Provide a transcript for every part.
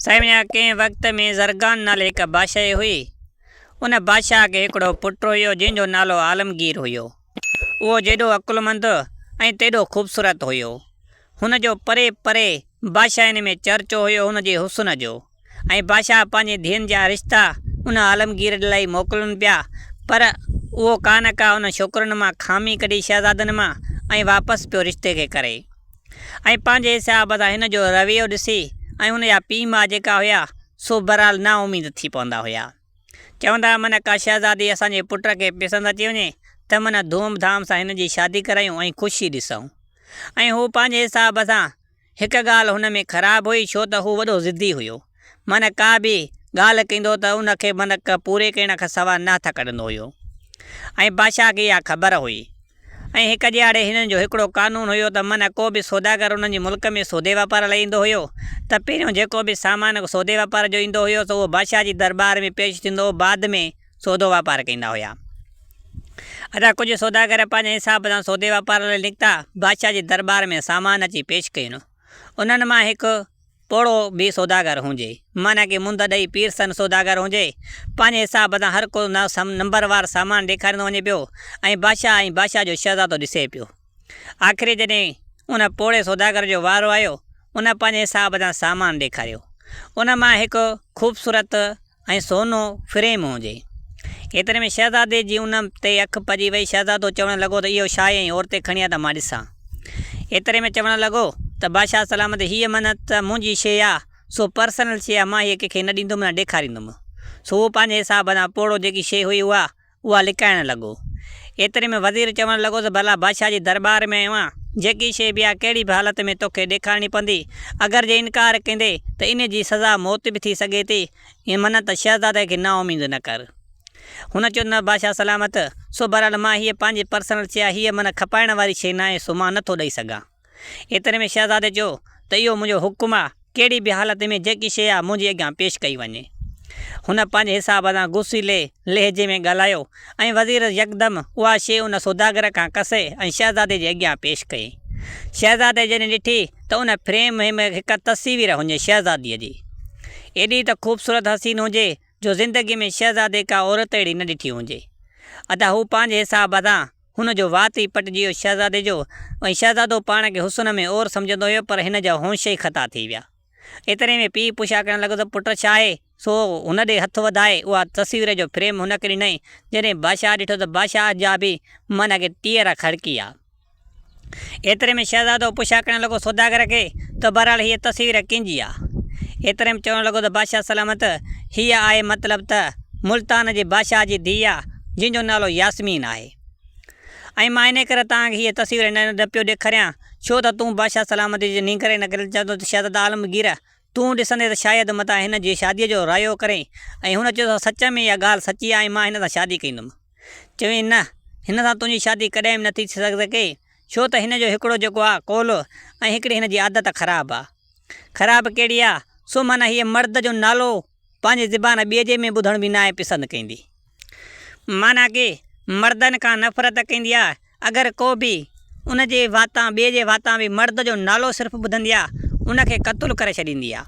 سائين ڪنهن وقت ۾ زرگان نالي هڪ بادشاهي هئي. ان بادشاهه کي هڪڙو پٽ هيو جنهن جو نالو عالمگير هيو. اهو جيڏو عقلمند ۽ تيڏو خوبصورت هيو. هن جو پري پري بادشاهين ۾ چرچو هيو هن جي حسن جو ۽ بادشاهه پنهنجي ڌيئن جا رشتا ان عالمگير لاء موڪلن پيا پر اهو ڪا نه ڪا انهن ڇوڪرن مان خامي ڪڍي شهزادن مان ۽ واپس پيو رشتي کي ڪري. ۽ پنهنجي حساب سان هن جو رويو ڏسي ۽ هن جا پيء ماء جيڪا هيا سو بهرحال نااميد ٿي پوندا هيا. چوندا هئا من ڪا شهزادي اسان جي پٽ کي پسند اچي وڃي ته من ڌوم ڌام سان هن جي شادي ڪرايون ۽ خوشي ڏسون. ۽ هو پنهنجي حساب سان هڪ ڳالهه هن ۾ خراب هئي ڇو ته هو وڏو ضدي هيو. من ڪا به ڳالهه ڪندو ته ان کي من پوري ڪرڻ کان سوا نه هٿ ڪڍندو هيو. ۽ بادشاهه کي اها خبر هئي. ۽ هڪ ڏيهاڙي هنن جو هڪڙو قانون هيو ته من ڪو به سوداگر انهن جي ملڪ ۾ سودي واپار لاء ايندو هيو ته پهريون جيڪو به سامان سودي واپار جو ايندو هيو سو اهو بادشاهه جي درٻار ۾ پيش ٿيندو هو بعد ۾ سودو واپار ڪندا هيا. ادا ڪجهه سوداگر پنهنجي حساب سان سودي واپار لاء نڪتا بادشاهه جي درٻار ۾ سامان اچي پيش ڪين انهن مان هڪ پوڙهو به سوداگر هجي، معنيٰ ڪي منڌ ڏئي پيرسن سوداگر هجي، پنهنجي حساب سان هر ڪو نمبر وار سامان ڏيکاريندو وڃي پيو ۽ بادشاهه ۽ بادشاهه جو شهزادو ڏسي پيو. آخري جڏهن ان پوڙهي سوداگر جو وارو آيو، ان پنهنجي حساب سان سامان ڏيکاريو. ان مان هڪ خوبصورت ۽ سونو فريم هجي. ايتري ۾ شهزادي جي ان تي اک پئجي وئي. شهزادو چوڻ لڳو ته اهو ڇا آهي ۽ اورتي کڻي آ ته مان ڏسان. ايتري ۾ چوڻ لڳو ته بادشاهه سلامت هيء من ته منهنجي شيء آ، سو پرسنل شيء آ، مان هيء ڪنهن کي نه ڏيندم نه ڏيکاريندم. سو هو پنهنجي حساب سان پوڙهو جيڪي شيء هئي اها اها لڪائڻ لڳو. ايتري ۾ وزير چوڻ لڳو ته ڀلا بادشاهه جي درٻار ۾ آيو آهيان، جيڪي شيء به آهي ڪهڙي به حالت ۾ توکي ڏيکارڻي پوندي، اگر جي انڪار ڪندين ته انهيء جي سزا موت به ٿي سگهي ٿي، معنيٰ ته شهزادي کي نااميد نه ڪر. هن چيو نه بادشاهه سلامت، سو بهرحال مان هيء پنهنجي پرسنل شيء آهي، هيء معنيٰ کپائڻ واري شيء ناهي، سو مان نٿو ڏئي سگهان. ايتري ۾ شهزادي چيو ته اهو منهنجو حڪم آ، ڪهڙي به حالت ۾ جيڪي شيء آ منهنجي اڳيان پيش ڪئي وڃي. هن پنهنجي حساب سان غصيلي لهجي ۾ ڳالهايو ۽ وزير يڪدم اها شيء ان سوداگر کان کسي ۽ شهزادي جي اڳيان پيش ڪئي. شهزادي جڏهن ڏٺي ته ان فريم ۾ هڪ تصوير هجي شهزاديء جي. ايڏي ته خوبصورت حسين هجي جو زندگيء ۾ شهزادي ڪا عورت اهڙي نه ڏٺي هجي. ادا هو پنهنجي حساب سان هن جو وات ئي پٽجي ويو شهزادي جو ۽ شهزادو پاڻ کي حسن ۾ اور سمجهندو هيو پر هن جا هوش ئي خطا ٿي ويا. ايتري ۾ پيء پڇا ڪرڻ لڳو ته پٽ ڇا آهي؟ سو هن ڏي هٿ وڌائي اها تصوير جو فريم هن کي ڏنائين. جڏهن بادشاهه ڏٺو ته بادشاهه جا به معنيٰ ڪي ٽيئر کڙڪي آ. ايتري ۾ شهزادو پڇا ڪرڻ لڳو سوداگر کي ته بهرحال هيء تصوير ڪنهن جي آ؟ ايتري ۾ چوڻ لڳو ته بادشاهه سلامت هيء آهي مطلب ته ملتان جي بادشاهه جي ڌيء آ جنهن جو نالو ياسمين آهي ۽ مان انهيء ڪري توهان کي هيء تصوير نه پيو ڏيکاريان ڇو ته تون بادشاهه سلامت جي نينگر ان ڪري چوندو ته شهزاده عالمگير تون ڏسندين ته شايد متان هن جي شاديء جو رايو ڪرين ۽ هن چيو ته سچ ۾ اها ڳالهه سچي آهي ۽ مان هن سان شادي ڪندم. چيائين نه، هن سان تنهنجي شادي ڪڏهن به نه ٿي سگهي، ڇو ته هن جو هڪڙو جيڪو آ قول ۽ هڪڙي هن جي عادت خراب آ. خراب ڪهڙي آ؟ سو معنيٰ هيء مرد جو نالو پنهنجي زبان ٻئي جي ۾ ٻڌڻ به ناهي پسند ڪندي. معنيٰ ڪي مردن کان نفرت ڪندي آ، اگر ڪو به ان جي واتان ٻئي جي واتان به مرد جو نالو صرف ٻڌندي آ، ان کي قتل ڪري ڇڏيندي آ.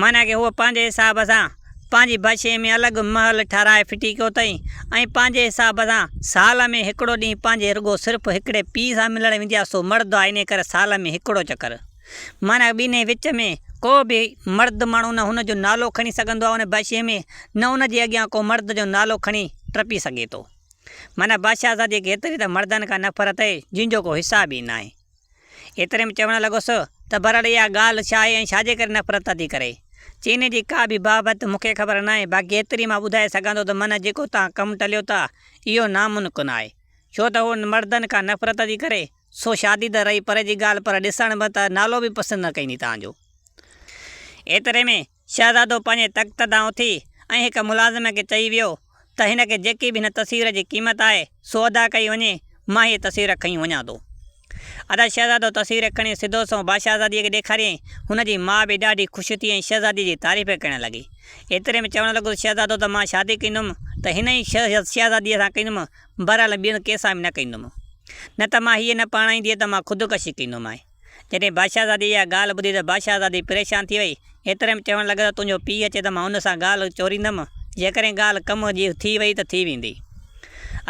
معنيٰ ڪي هوء پنهنجي حساب سان پنهنجي بادشاهي ۾ الڳ محل ٺهرائي ڦٽي ڪيو اٿئي ۽ پنهنجي حساب سان سال ۾ هڪڙو ڏينهن پنهنجي رڳو صرف هڪڙي پيء سان ملڻ ويندي آ، سو مرد آ انهي ڪري سال ۾ هڪڙو چڪر. معنيٰ ٻنهي وچ ۾ ڪو به مرد ماڻهو نه هن جو نالو کڻي سگهندو آهي ان بادشاهي ۾ نه ان جي اڳيان ڪو مرد جو نالو کڻي ٽپي سگهي ٿو. معنيٰ بادشاهزاديء کي ايتري ته مردن کان نفرت آهي جنهن جو ڪو حساب ئي ناهي. ايتري ۾ چوڻ لڳس ته بهرحال اها ڳالهه ڇا آهي ۽ ڇا جي ڪري نفرت ٿي ڪري؟ چيني جي ڪا به بابت مون کي خبر ناهي باقي ايتري مان ٻڌائي سگهان ٿو ته معنيٰ جيڪو توهان ڪم ٽليو ٿا اهو ناممڪن آهي ڇو ته هو مردن کان نفرت ٿي ڪري سو شادي ته رهي پري جي ڳالهه پر ڏسڻ به ته نالو به پسند نه ڪيندي توهان جو. ايتري ۾ شهزادو پنهنجي تخت تان اٿي ۽ هڪ ملازم کي چئي ويو ته هن کي جيڪي به هن تصوير جي قيمت آهي سو ادا ڪئي وڃي مان هيء تصوير کڻي وڃان ٿو. ادا شهزادو تصوير کڻي سڌو سنئون بادشاهزاديء کي ڏيکاريائين. هن جي ماء به ڏاڍي خوش ٿي ۽ شهزادي جي تعريف ڪرڻ لڳي. ايتري ۾ چوڻ لڳو ته شهزادو ته مان شادي ڪندم ته هن ئي شهزاديء سان ڪندم بهرحال ٻين ڪنهن سان به نه ڪندم. نه ته مان هيء نه پرڻائينديء ته مان خودڪشي ڪندومانء. جڏهن بادشاهزاديء اها ڳالهه ٻڌي ته بادشاهزادي پريشان ٿي وئي. ايتري ۾ چوڻ لڳس ته تنهنجو پيء اچي ته مان ان سان ڳالهه چوريندم، جيڪڏهن ڳالهه ڪم جي ٿي وئي ته ٿي ويندي.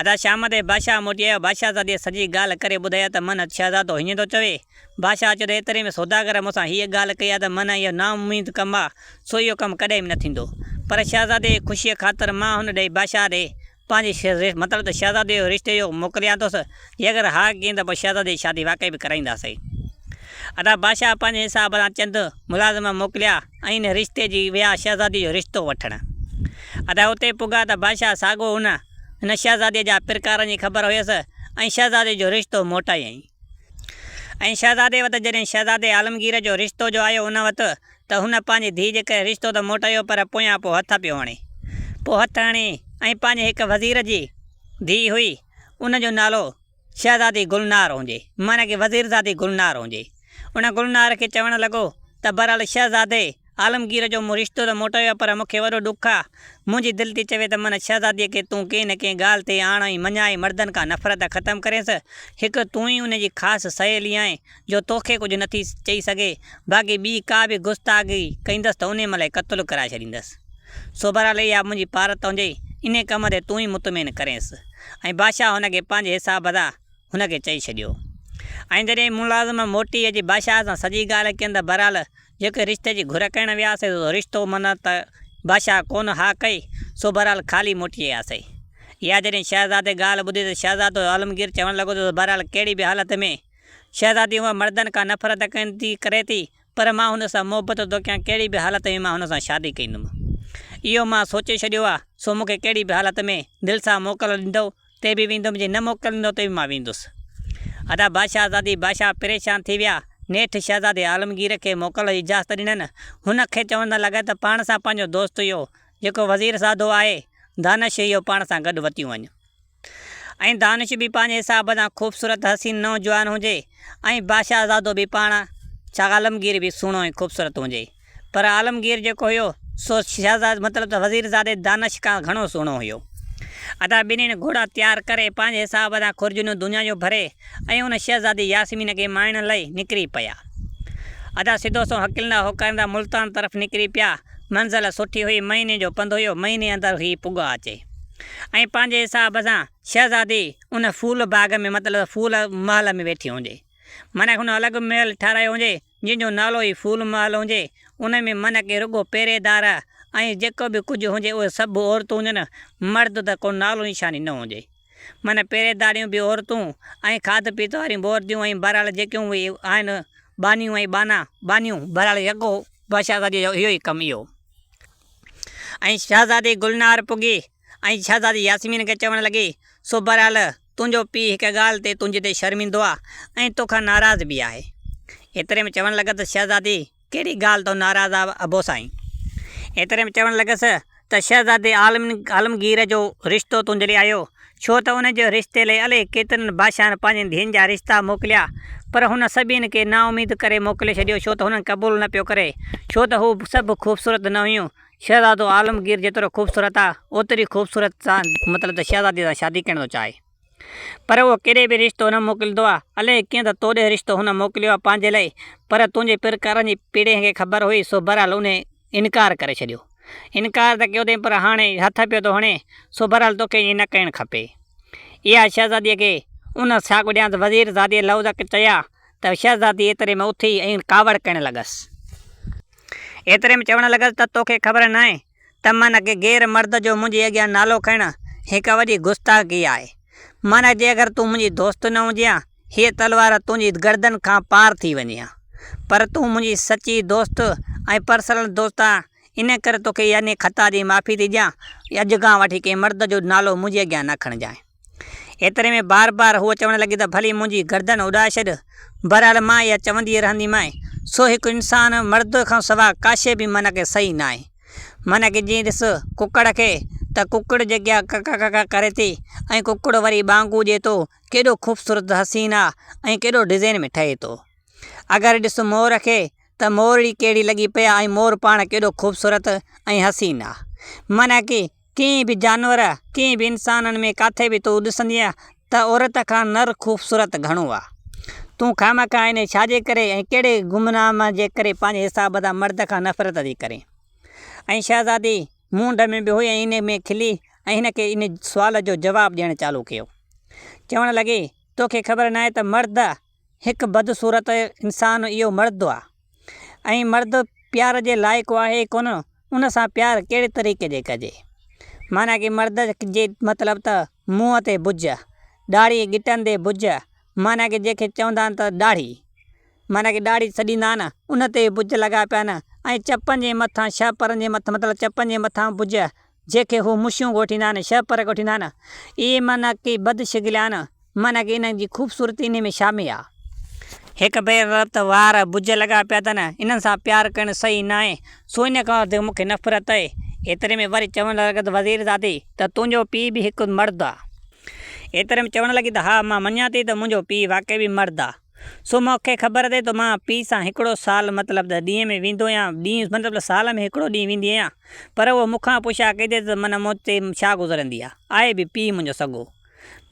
ادا شام تي بادشاهه موٽي آيو. بادشاهه زاديء سڄي ڳالهه ڪري ٻڌائي ته من شهزادو هيئن ٿو چوي. بادشاهه چيو ته ايتري ۾ سوداگر مون سان هيء ڳالهه ڪئي آهي ته من اهو نااميد ڪم آ، سو اهو ڪم ڪڏهن به نه ٿيندو. پر شهزادي جي خوشيء خاطر مان هن ڏي بادشاهه ڏي پنهنجي مطلب ته شهزادي جو رشتي جو موڪليان ٿوس، جي اگر ها ڪين ته پوء شهزادي جي شادي واقعي به ڪرائينداسين. ادا بادشاهه پنهنجي حساب سان چند ملازم موڪليا ۽ ان رشتي جي ويا شهزادي جو رشتو وٺڻ. ادا اتي پڳا ته بادشاهه ساڳو ان هن شهزادي جا پرڪارن جي خبر هيس ۽ شهزادي جو رشتو موٽايائين. ۽ شهزادي وٽ جڏهن شهزادي عالمگير جو رشتو جو آيو ان وٽ ته هن پنهنجي ڌيء جي ڪري رشتو ته موٽايو پر پويان پوء هٿ پيو هڻي. پوء هٿ هڻي ۽ پنهنجي هڪ وزير جي ڌيء هئي ان جو نالو شهزادي گلنار هجي معنيٰ ڪي وزيرزادي گلنار هجي. ان گلنار کي چوڻ لڳو ته بهرحال شهزادي عالمگير جو مون رشتو ته موٽايو آهي پر مون کي وڏو ڏک آ. منهنجي دل ٿي چوي ته من شهزاديء کي تون ڪنهن نه ڪنهن ڳالهه تي آڻ ۽ مڃائي مردن کان نفرت ختم ڪرينس. هڪ تون ئي ان جي خاص سهيلي آهين جو توکي ڪجهه نه ٿي چئي سگهي. باقي ٻي ڪا به گستاخي ڪندس ته انهيء مهل ئي قتل ڪرائي ڇڏيندس. سو بهرحال اها منهنجي پارت تنهنجي انهيء ڪم تي تون ئي مطمئن ڪرينس. ۽ بادشاهه هن کي پنهنجي حساب سان هن کي چئي ڇڏيو. ۽ جڏهن ملازم موٽي اچي بادشاهه سان سڄي ڳالهه ڪين ته بهرحال جيڪي رشتي جي گهر ڪرڻ وياسي سو رشتو معنيٰ ته بادشاهه ڪونه ها ڪئي، سو بهرحال خالي موٽي آياسي. اها جڏهن شهزادي ڳالهه ٻڌي ته شهزادو عالمگير چوڻ لڳو ته بهرحال ڪهڙي به حالت ۾ شهزادي هونء مردن کان نفرت ڪري ٿي پر مان هن سان محبت ٿو ڪيان ڪهڙي به حالت ۾ مان هن سان شادي ڪندم. اهو مان سوچي ڇڏيو آ، سو مون کي ڪهڙي به حالت ۾ دل سان موڪل ڏيندؤ تي به ويندم جي نه موڪليندو ته به مان ويندس. ادا بادشاهزادي بادشاهه پريشان ٿي ويا. نيٺ شهزادي عالمگير کي موڪل جي اجازت ڏنن. هن کي چوڻ لڳا ته پاڻ سان پنهنجو دوست اهو جيڪو وزير زادو آهي دانش اهو پاڻ سان گڏ وتيون وڃ. ۽ دانش به پنهنجي حساب سان خوبصورت حسين نوجوان هجي ۽ بادشاهزادو به پاڻ ڇا عالمگير به سهڻو ۽ خوبصورت هجي. پر عالمگير جيڪو هيو سو شهزاد مطلب ته وزيرزادي دانش کان گهڻو سهڻو هيو. ادا ٻنهين گهوڙا تيار ڪري پنهنجي حساب سان خرجنيون دنيا جون ڀري ۽ ان شهزادي ياسمين کي ماڻڻ لئي نڪري پيا. ادا سڌو سنئون هڪلندا هوڪاريندا ملتان طرف نڪري پيا. منزل سٺي هئي، مهيني جو پنڌ هيو، مهيني اندر هي پڳا اچي ۽ پنهنجي حساب سان شهزادي ان ڦول باغ ۾ مطلب ته ڦول محل ۾ ويٺي هجي. معنيٰ هن الڳ محل ٺهرايو هجي جنهن جو نالو ئي ڦول محل هجي، ان ۾ من ڪي رڳو پهريدار ۽ جيڪو به ڪجهه هجي اهي سڀ عورتون هجن، مرد ته ڪو نالو نشان ئي نه هجي. من پهريداريون به عورتون ۽ کاڌ پيت واريون به عورتيون ۽ بهرحال جيڪيون به آهن ٻانهيون ۽ ٻانها، ٻانهيون، بهرحال يڪو بادشاهزاديء جو اهو ئي ڪم اهو. ۽ شهزادي گلنار پڳي ۽ شهزادي ياسمين کي چوڻ لڳي، سو بهرحال تنهنجو پيء هڪ ڳالهه تي تنهنجي تي شرمندو آ ۽ توکان ناراض به آهي. ايتري ۾ چوڻ لڳس ته شهزادي ڪهڙي ڳالهه تان ناراض آ ابو سائين؟ ايتري ۾ چوڻ لڳس ته شهزادي عالمگير جو رشتو تنهنجي لئي آيو، ڇو ته ان جي رشتي لئي الائي ڪيترن بادشاهن پنهنجين ڌيئن جا رشتا موڪليا، پر هن سڀين کي نااميد ڪري موڪلي ڇڏيو، ڇو ته هنن قبول نه پيو ڪري، ڇو ته هو سڀ خوبصورت نه هيون، شهزادو عالمگير جيترو خوبصورت آ، اوتري خوبصورت سان مطلب ته شهزادي سان شادي ڪرڻ ٿو چاهي. پر اهو ڪيڏي به رشتو نه موڪليندو آ. الائي ڪيئن ته توڏي رشتو هن موڪليو آ پنهنجي لئي، پر تنهنجي پرڪارن جي پيڙهين کي خبر هئي، سو بهرحال انهي انڪار ڪري ڇڏيو. انڪار ته ڪيو اٿئين پر هاڻي هٿ پيو ٿو هڻي، سو بهرحال توکي ائين نه ڪرڻ کپي. اها شهزاديء کي ان ساڳوڏيانس وزير زاديء لفظ چيا ته شهزادي ايتري ۾ اٿي ۽ ڪاوڙ ڪرڻ لڳس. ايتري ۾ چوڻ لڳس ته توکي خبر ناهي ته من ڪي غير مرد جو منهنجي اڳيان نالو کڻڻ هڪ وڏي گستاخي آهي. من جي اگر تون منهنجي دوست نه هجين ها، هيء تلوار تنهنجي گردن کان پار ٿي وڃي ها. پر تون منهنجي سچي دوست ۽ پرسرل دوست آهين، ان ڪري توکي يعني خطا جي معافي ٿي ڏيان. اڄ کان وٺي ڪنهن مرد جو نالو منهنجي اڳيان نه کڻجانء. ايتري ۾ بار بار هوء چوڻ لڳي ته ڀلي منهنجي گردن اڏائي ڇڏ، بهرحال مان اها چوندي رهنديمانء، سو هڪ انسان مرد کان سواء ڪا شيء به من کي صحيح ناهي. من کي جيئن ڏس ڪڪڙ کي ته ڪڪڙ جيڪا ڪڪا ڪڪا ڪري ٿي ۽ ڪڪڙ وري ٻانگون ڏئي ٿو، ڪيڏو خوبصورت حسين آ ۽ ڪيڏو ڊزائين ۾ ٺهي ٿو. اگر ڏس مور کي ته مورڙي ڪهڙي لڳي پئي آ ۽ مور پاڻ ڪيڏو خوبصورت ۽ حسين آ. من کي ڪنهن به جانور، ڪنهن به انسانن ۾ ڪاٿي به تون ڏسندينء ته عورت کان نر خوبصورت گهڻو آ. تون خامخواه انهي ڇا جي ڪري ۽ ڪهڙي گمنام جي ڪري پنهنجي حساب سان مرد کان نفرت ٿي ڪرين؟ ۽ شهزادي مونڍ ۾ به هئي ۽ انهي ۾ کلي ۽ هن کي انهي سوال جو جواب ڏيڻ چالو ڪيو. چوڻ لڳي، توکي خبر ناهي ته مرد هڪ بدصورت انسان اهو مرد آ ۽ مرد پيار جي لائق آهي ئي ڪونه، ان سان پيار ڪهڙي طريقي جي ڪجي؟ معنيٰ ڪي مرد جي مطلب ته منهن تي بج، ڏاڙهي ڳٽن تي بج، معنيٰ ڪي جنهن کي چوندا آهن ته ڏاڙهي، معنيٰ ڪي ڏاڙهي سڏيندا آهن، ان تي بج لڳا پيا آهن ۽ چپن جي مٿان شهپرن جي مٿان مطلب چپن جي مٿان بج، جنهن کي هو مشيون ڳوٺيندا آهن، شهپر ڳوٺيندا آهن، اهي معنيٰ ڪي بد شگليا آهن، معنيٰ ڪي انهن جي خوبصورتي انهي ۾ شامل آهي. هڪ ڀيري رت وار بجهه لڳا پيا اٿن، انهن سان پيار ڪرڻ صحيح ناهي، سو ان کان وڌيڪ مون کي نفرت آهي. ايتري ۾ وري چوڻ لڳس ته وزيرزادي ته تنهنجو پيء به هڪ مرد آ. ايتري ۾ چوڻ لڳي ته ها مان مڃان ٿي ته منهنجو پيء واقعي به مرد آ. سو مون کي خبر اٿئي ته مان پيء سان هڪڙو سال مطلب ته ڏينهن ۾ ويندو آهيان، ڏينهن مطلب ته سال ۾ هڪڙو ڏينهن ويندي آهيان، پر اهو مون کان پڇا ڪئي اٿئي ته من مون تي ڇا گذرندي آ، آهي به پيء منهنجو سڳو.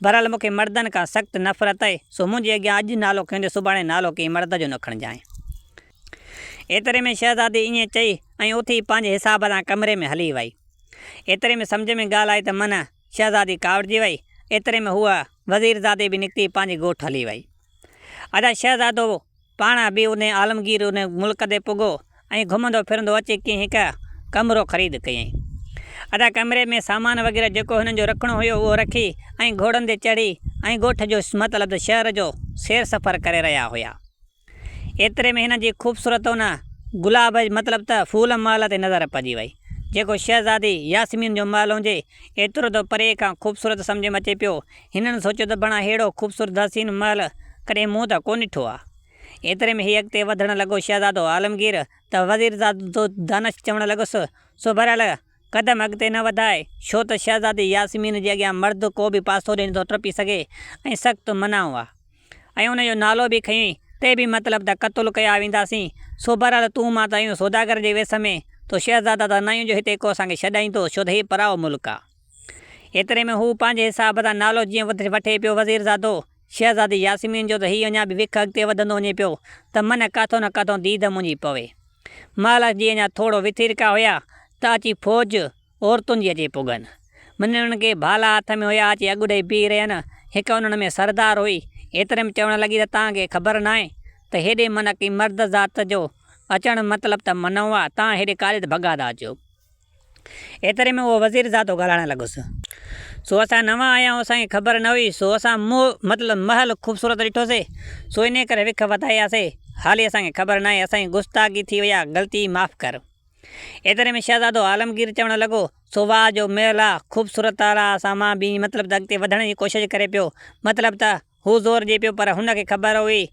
بهرحال مون کي مردن کان سخت نفرت آهي، سو منهنجي اڳيان اڄ نالو کنيندي سڀاڻي نالو ڪنهن مرد جو نه کڻجانء. ايتري ۾ شهزادي ائين چئي ۽ اٿي پنهنجي حساب سان ڪمري ۾ هلي وئي. ايتري ۾ سمجهه ۾ ڳالهه آئي ته من شهزادي ڪاوڙجي وئي. ايتري ۾ هوء وزيرزادي به نڪتي پنهنجي ڳوٺ هلي وئي. ادا شهزادو پاڻ به انهي عالمگير انهي ملڪ تي پڳو ۽ گهمندو ڦرندو اچي ڪنهن هڪ ڪمرو خريد ڪيائين. ادا ڪمري ۾ سامان وغيره جيڪو هنن جو رکڻو هيو اهو رکي ۽ گهوڙن تي چڙهي ۽ ڳوٺ جو مطلب ته شهر جو سير سفر ڪري رهيا هيا. ايتري ۾ هن جي خوبصورت ان گلاب مطلب ته ڦول محل تي نظر پئجي وئي، جيڪو شهزادي ياسمين جو محل هجي، ايترو ته پري کان خوبصورت سمجهه ۾ اچي پيو. هنن سوچيو ته بڻا ههڙو خوبصورت حسين محل ڪڏهن مون ته ڪونه ڏٺو آ. ايتري ۾ هي اڳتي وڌڻ لڳو شهزادو عالمگير ته وزيرزادو دانش چوڻ لڳس، سو بهرحال قدم اڳتي نه وڌاء، ڇو ته شهزادي ياسمين جي اڳيان مرد ڪو به پاسو ڏئي نٿو ٽپي سگهي ۽ سخت منع آ. ۽ ان جو نالو به کنيئي ته به مطلب ته قتل ڪيا وينداسين، سو بهرحال تون مان ته آهيون سوداگر جي ويس ۾، تو شهزادا ته ناهيون جو هتي ڪو اسان کي ڇڏائيندو، ڇو ته هي پرائو ملڪ آ. ايتري ۾ هو پنهنجي حساب سان نالو جيئن وٺي پيو وزيرزادو، شهزادي ياسمين جو ته هي اڃا به وک اڳتي وڌندو وڃي پيو ته من ڪاٿو نه ڪاٿو ديد منهنجي پوي. مهل جي اڃا ٿورو وٿيرڪا هيا ته اچي فوج عورتن جي اچي پڳن. من انهن کي ڀالا هٿ ۾ هيا اچي اڳ ڏئي بيهي رهين. هڪ انهن ۾ سردار هئي. ايتري ۾ چوڻ لڳي ته توهان کي خبر ناهي ته هيڏي من ڪي مرد ذات جو اچڻ مطلب ته منع آ، توهان هيڏي ڪاڏي ته ڀڳا ٿا اچو. ايتري ۾ اهو وزيرزادو ڳالهائڻ لڳس. سو اسان نوان آيا آهيون، اسان کي خبر نه هئي، سو اسان منهن مطلب محل خوبصورت ڏٺوسي، سو انهيء ڪري وک وڌاياسي، حالي اسان کي خبر ناهي، اسان جي گستاخي ٿي وئي آ، غلطي معاف ڪر. ايتري ۾ شهزادو عالمگير چوڻ لڳو، سو واهه جو محل آ، خوبصورت آ، اسان مان به مطلب ته اڳتي وڌڻ جي ڪوشش ڪري پيو، مطلب ته هو زور ڏئي پيو پر هن کي خبر هئي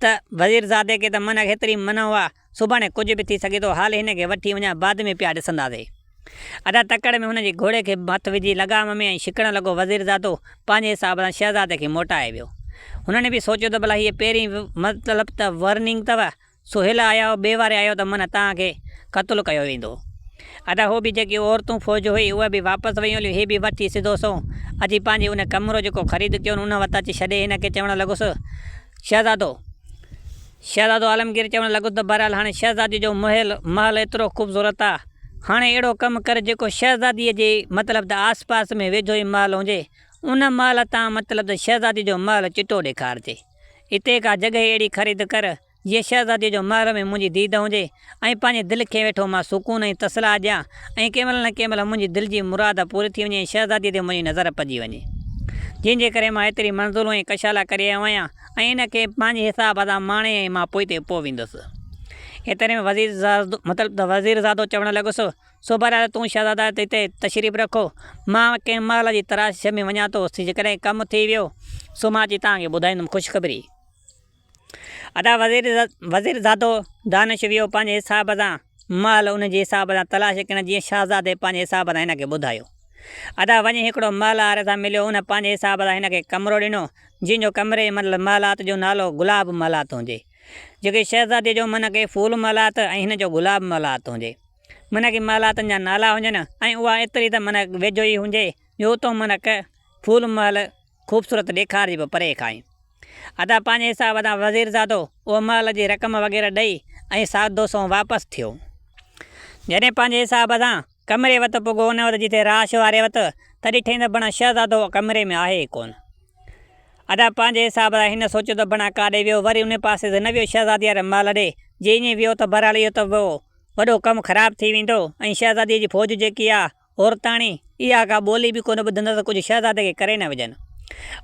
ته وزيرزادي کي ته من هيتري منع آ، سڀاڻي ڪجهه به ٿي سگهي ٿو، حال هن کي وٺي وڃان بعد ۾ پيا ڏسنداسين. ادا تڪڙ ۾ هن جي گهوڙي کي هٿ وجهي لغام ۾ ۽ ڇڪڻ لڳو وزيرزادو پنهنجي حساب سان شهزادي کي موٽائي ويو. هنن به سوچيو ته ڀلا هيء پهرين مطلب ته وارننگ اٿو، سو هيل آيا ٻئي واري آيو ته من توهان کي قتل ڪيو ويندو. ادا هو به جيڪي عورتون فوج هئي اهي به واپس ويون هليون هي به وٺي سڌو سنئون اچي پنهنجي ان ڪمرو جيڪو خريد ڪيو ان وٽ اچي ڇڏي هن کي چوڻ لڳس شهزادو شهزادو عالمگير چوڻ لڳس ته بهرحال هاڻي شهزادي جو محل محل ايترو خوبصورت آ هاڻي اهڙو ڪم ڪر جيڪو شهزادي جي مطلب ته آس پاس ۾ ويجهو ئي محل هجي ان محل تان مطلب ته شهزادي جو محل چٽو ڏيکارجي اتي ڪا جڳهه اهڙي خريد ڪر جيئن شهزاديء جو محل ۾ منهنجي ديد هجي ۽ پنهنجي دل کي ويٺو مان سڪون ۽ تسلا ڏيان ۽ ڪنهن مهل نه ڪنهن مهل منهنجي دل جي مراد پوري ٿي وڃي ۽ شهزاديء تي منهنجي نظر پئجي وڃي. جنهن جي ڪري مان ايتري منزلون ۽ ڪشالا ڪري آيو آهيان ۽ ان کي پنهنجي حساب سان ماڻي ۽ مان پوئتي پوء ويندس. ايتري ۾ وزيرزادو مطلب ته وزيرزادو چوڻ لڳس، سو بهرحال تون شهزادا هتي تشريف رکو، مان ڪنهن محل جي تراش ۾ وڃان ٿو، جيڪڏهن ڪم ٿي ويو سو مان اچي توهان کي ٻڌائيندم. خوشخبري. ادا وزيرزادو دانش ويو پنهنجي حساب سان محل ان جي حساب سان تلاش ڪرڻ جيئن شاهزادي پنهنجي حساب سان هن کي ٻڌايو. ادا وڃي هڪڙو محل واري سان مليو ان پنهنجي حساب سان هن کي ڪمرو ڏنو جنهن جو ڪمري مطلب محلات جو نالو گلاب محلات هجي جيڪي شهزادي جو من ڪي ڦول محلات ۽ هن جو گلاب محلات هجي من ڪي محلاتن جا نالا هجن ۽ اها ايتري ته من ويجهو ئي هجي جو اتو من ڪ ڦول محل خوبصورت ڏيکارجي به پري کان ئي. ادا پنهنجي حساب تان وزيرزادو اهو محل جي رقم وغيره ڏئي ۽ سادو سنئون واپس ٿيو. جڏهن پنهنجي حساب سان ڪمري وت پڳو ان وت جتي رهائش واري وت ته ڏٺئين ته بڻا شهزادو ڪمري ۾ آهي ئي ڪونه. ادا پنهنجي حساب سان هن سوچيو ته بڻا ڪاڏي ويو وري ان پاسي تي نه ويو شهزادي واري محل ڏي جي ائين ويو ته بهرحال اهو ته وڏو ڪم خراب ٿي ويندو ۽ شهزادي جي فوج جيڪي آ عورتاڻي، اها ڪا ٻولي به ڪونه ٻڌندس ته ڪجهه شهزادي کي ڪري نه وجهن.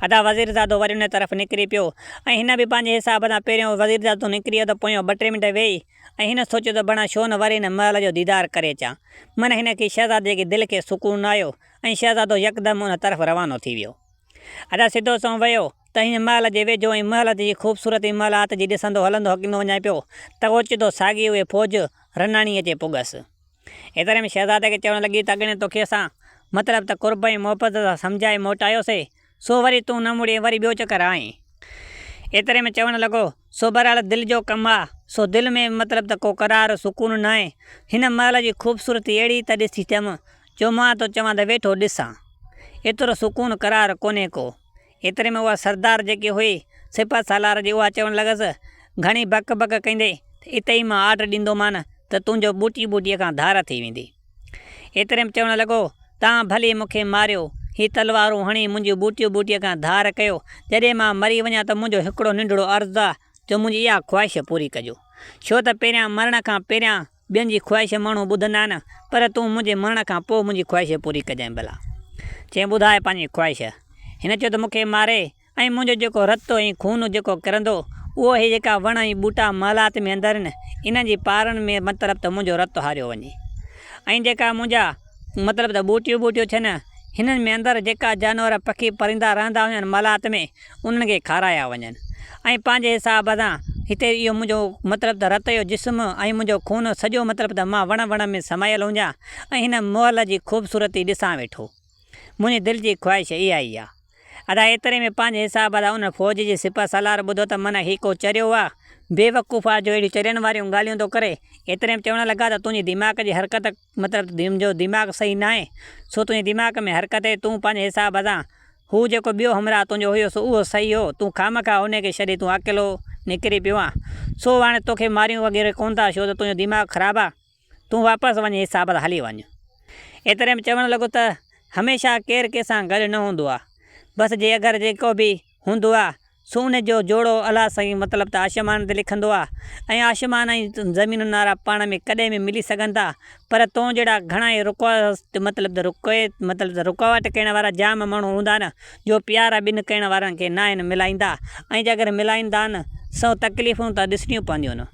ادا وزيرزادو وري ان طرف نڪري پيو ۽ هن به پنهنجي حساب سان پهريون وزيرزادو نڪري ويو ته پويون ٻه ٽي منٽ ويهي ۽ هن سوچيو ته بڻا ڇو نه وري هن محل جو ديدار ڪري اچان. من هن کي شهزادي کي دل کي سڪون نه آيو ۽ شهزادو يڪدم ان طرف روانو ٿي ويو. ادا سڌو سنئون ويو ته هن محل جي ويجهو ۽ محل جي خوبصورتي محلات جي ڏسندو هلندو هڪليندو وڃائي پيو ته اوچتو ساڳي اهي فوج رناڻي اچي پڳس. ايتري ۾ شهزادي کي چوڻ لڳي ته اڳڻي توکي اسان مطلب ته قرب ۽ محبت سان سمجهائي موٽايوسي، سو وري تون نه مڙين وري ٻيو چڪر آئين. ايتري ۾ چوڻ لڳو، سو بهرحال دل جو ڪم آ، سو دل ۾ مطلب ته ڪو قرار سڪون ناهي. هن محل جي خوبصورتي اهڙي ته ڏسي ٿيم، جو مان ٿو چوان ته ويٺو ڏسان. ايترو سڪون قرار ڪونهي ڪو. ايتري ۾ اها سردار جيڪي هئي سپهه سالار جي اها چوڻ لڳس، گهڻي بڪ بڪ ڪندين ته اتي ئي مان آرڊر ڏيندومان ته تنهنجو ٻوٽي ٻوٽيء کان ڌار ٿي ويندي. ايتري ۾ چوڻ لڳو، توهان ڀلي مون کي ماريو، هي تلوارون هڻي منهنجيون ٻوٽيون ٻوٽيء کان ڌار ڪيو، جڏهن مان مري وڃان ته منهنجو هڪڙو ننڍڙو عرض آ جو منهنجي اها خواهش پوري ڪجو. ڇو ته پهريان مرڻ کان پهريان ٻين جي خواهش ماڻهو ٻڌندا آهن، پر تون منهنجي مرڻ کان پوء منهنجي خواهش پوري ڪجانء ڀلا. چيائين، ٻڌاء پنهنجي خواهش. هن چيو ته مون کي ماري ۽ منهنجو جيڪو رت ۽ خون جيڪو ڪرندو، اهو هي جيڪا وڻ ۽ ٻوٽا محلات ۾ اندر آهن، انهن جي پارن ۾ مطلب ته منهنجو رت هاريو وڃي ۽ جيڪا منهنجا مطلب ته ٻوٽيون ٻوٽيون ٿين، هنن ۾ اندر جيڪا جانور پکي پرندا رهندا هجن محلات ۾، انهن کي کارايا وڃن ۽ پنهنجي حساب سان هتي اهو منهنجو مطلب ته رت جو جسم ۽ منهنجو خون سڄو مطلب ته مان وڻ وڻ ۾ سمايل هجان ۽ هن محل جي خوبصورتي ڏسان ويٺو. منهنجي دل جي خواهش اها ئي آ. ادا ايتري ۾ پنهنجي حساب سان ان فوج جي سپهه سالار ٻڌو ته من هي ڪو چريو آ، بيوقوف آ جو اهڙيون چرين واريون ڳالهيون ٿو ڪري. ايتري ۾ چوڻ لڳا ته تنهنجي دماغ جي حرڪت مطلب ته تنهنجو دماغ صحيح ناهي سو تنهنجي دماغ ۾ حرڪت اهي تون پنهنجي حساب سان هو جيڪو ٻيو همراهه تنهنجو هيو سو اهو صحيح هو، تون خامخواه انهي کي ڇڏي تون اڪيلو نڪري پيو آن، سو هاڻي توکي ماريون وغيره ڪونه ٿا ڇو ته تنهنجو دماغ خراب آ، تون واپس وڃ حساب سان هلي وڃ. ايتري ۾ چوڻ لڳو ته هميشه ڪير ڪنهن سان گڏ نه هوندو آ، بس جي اگر جيڪو به هوندو آ سو ان جو جوڙو الله سائين مطلب ته آشمان تي لکندو آ ۽ آشمان ۽ زمينن وارا پاڻ ۾ ڪڏهن به ملي سگهن ٿا پر تون جهڙا گهڻا ئي رڪوست مطلب ته رڪي مطلب ته رڪاوٽ ڪرڻ وارا جام ماڻهو هوندا آهن جو پيار ٻن ڪرڻ وارن کي ناهن ملائيندا ۽ جي اگر ملائيندا آهن سو تڪليفون ته ڏسڻيون پونديون آهن.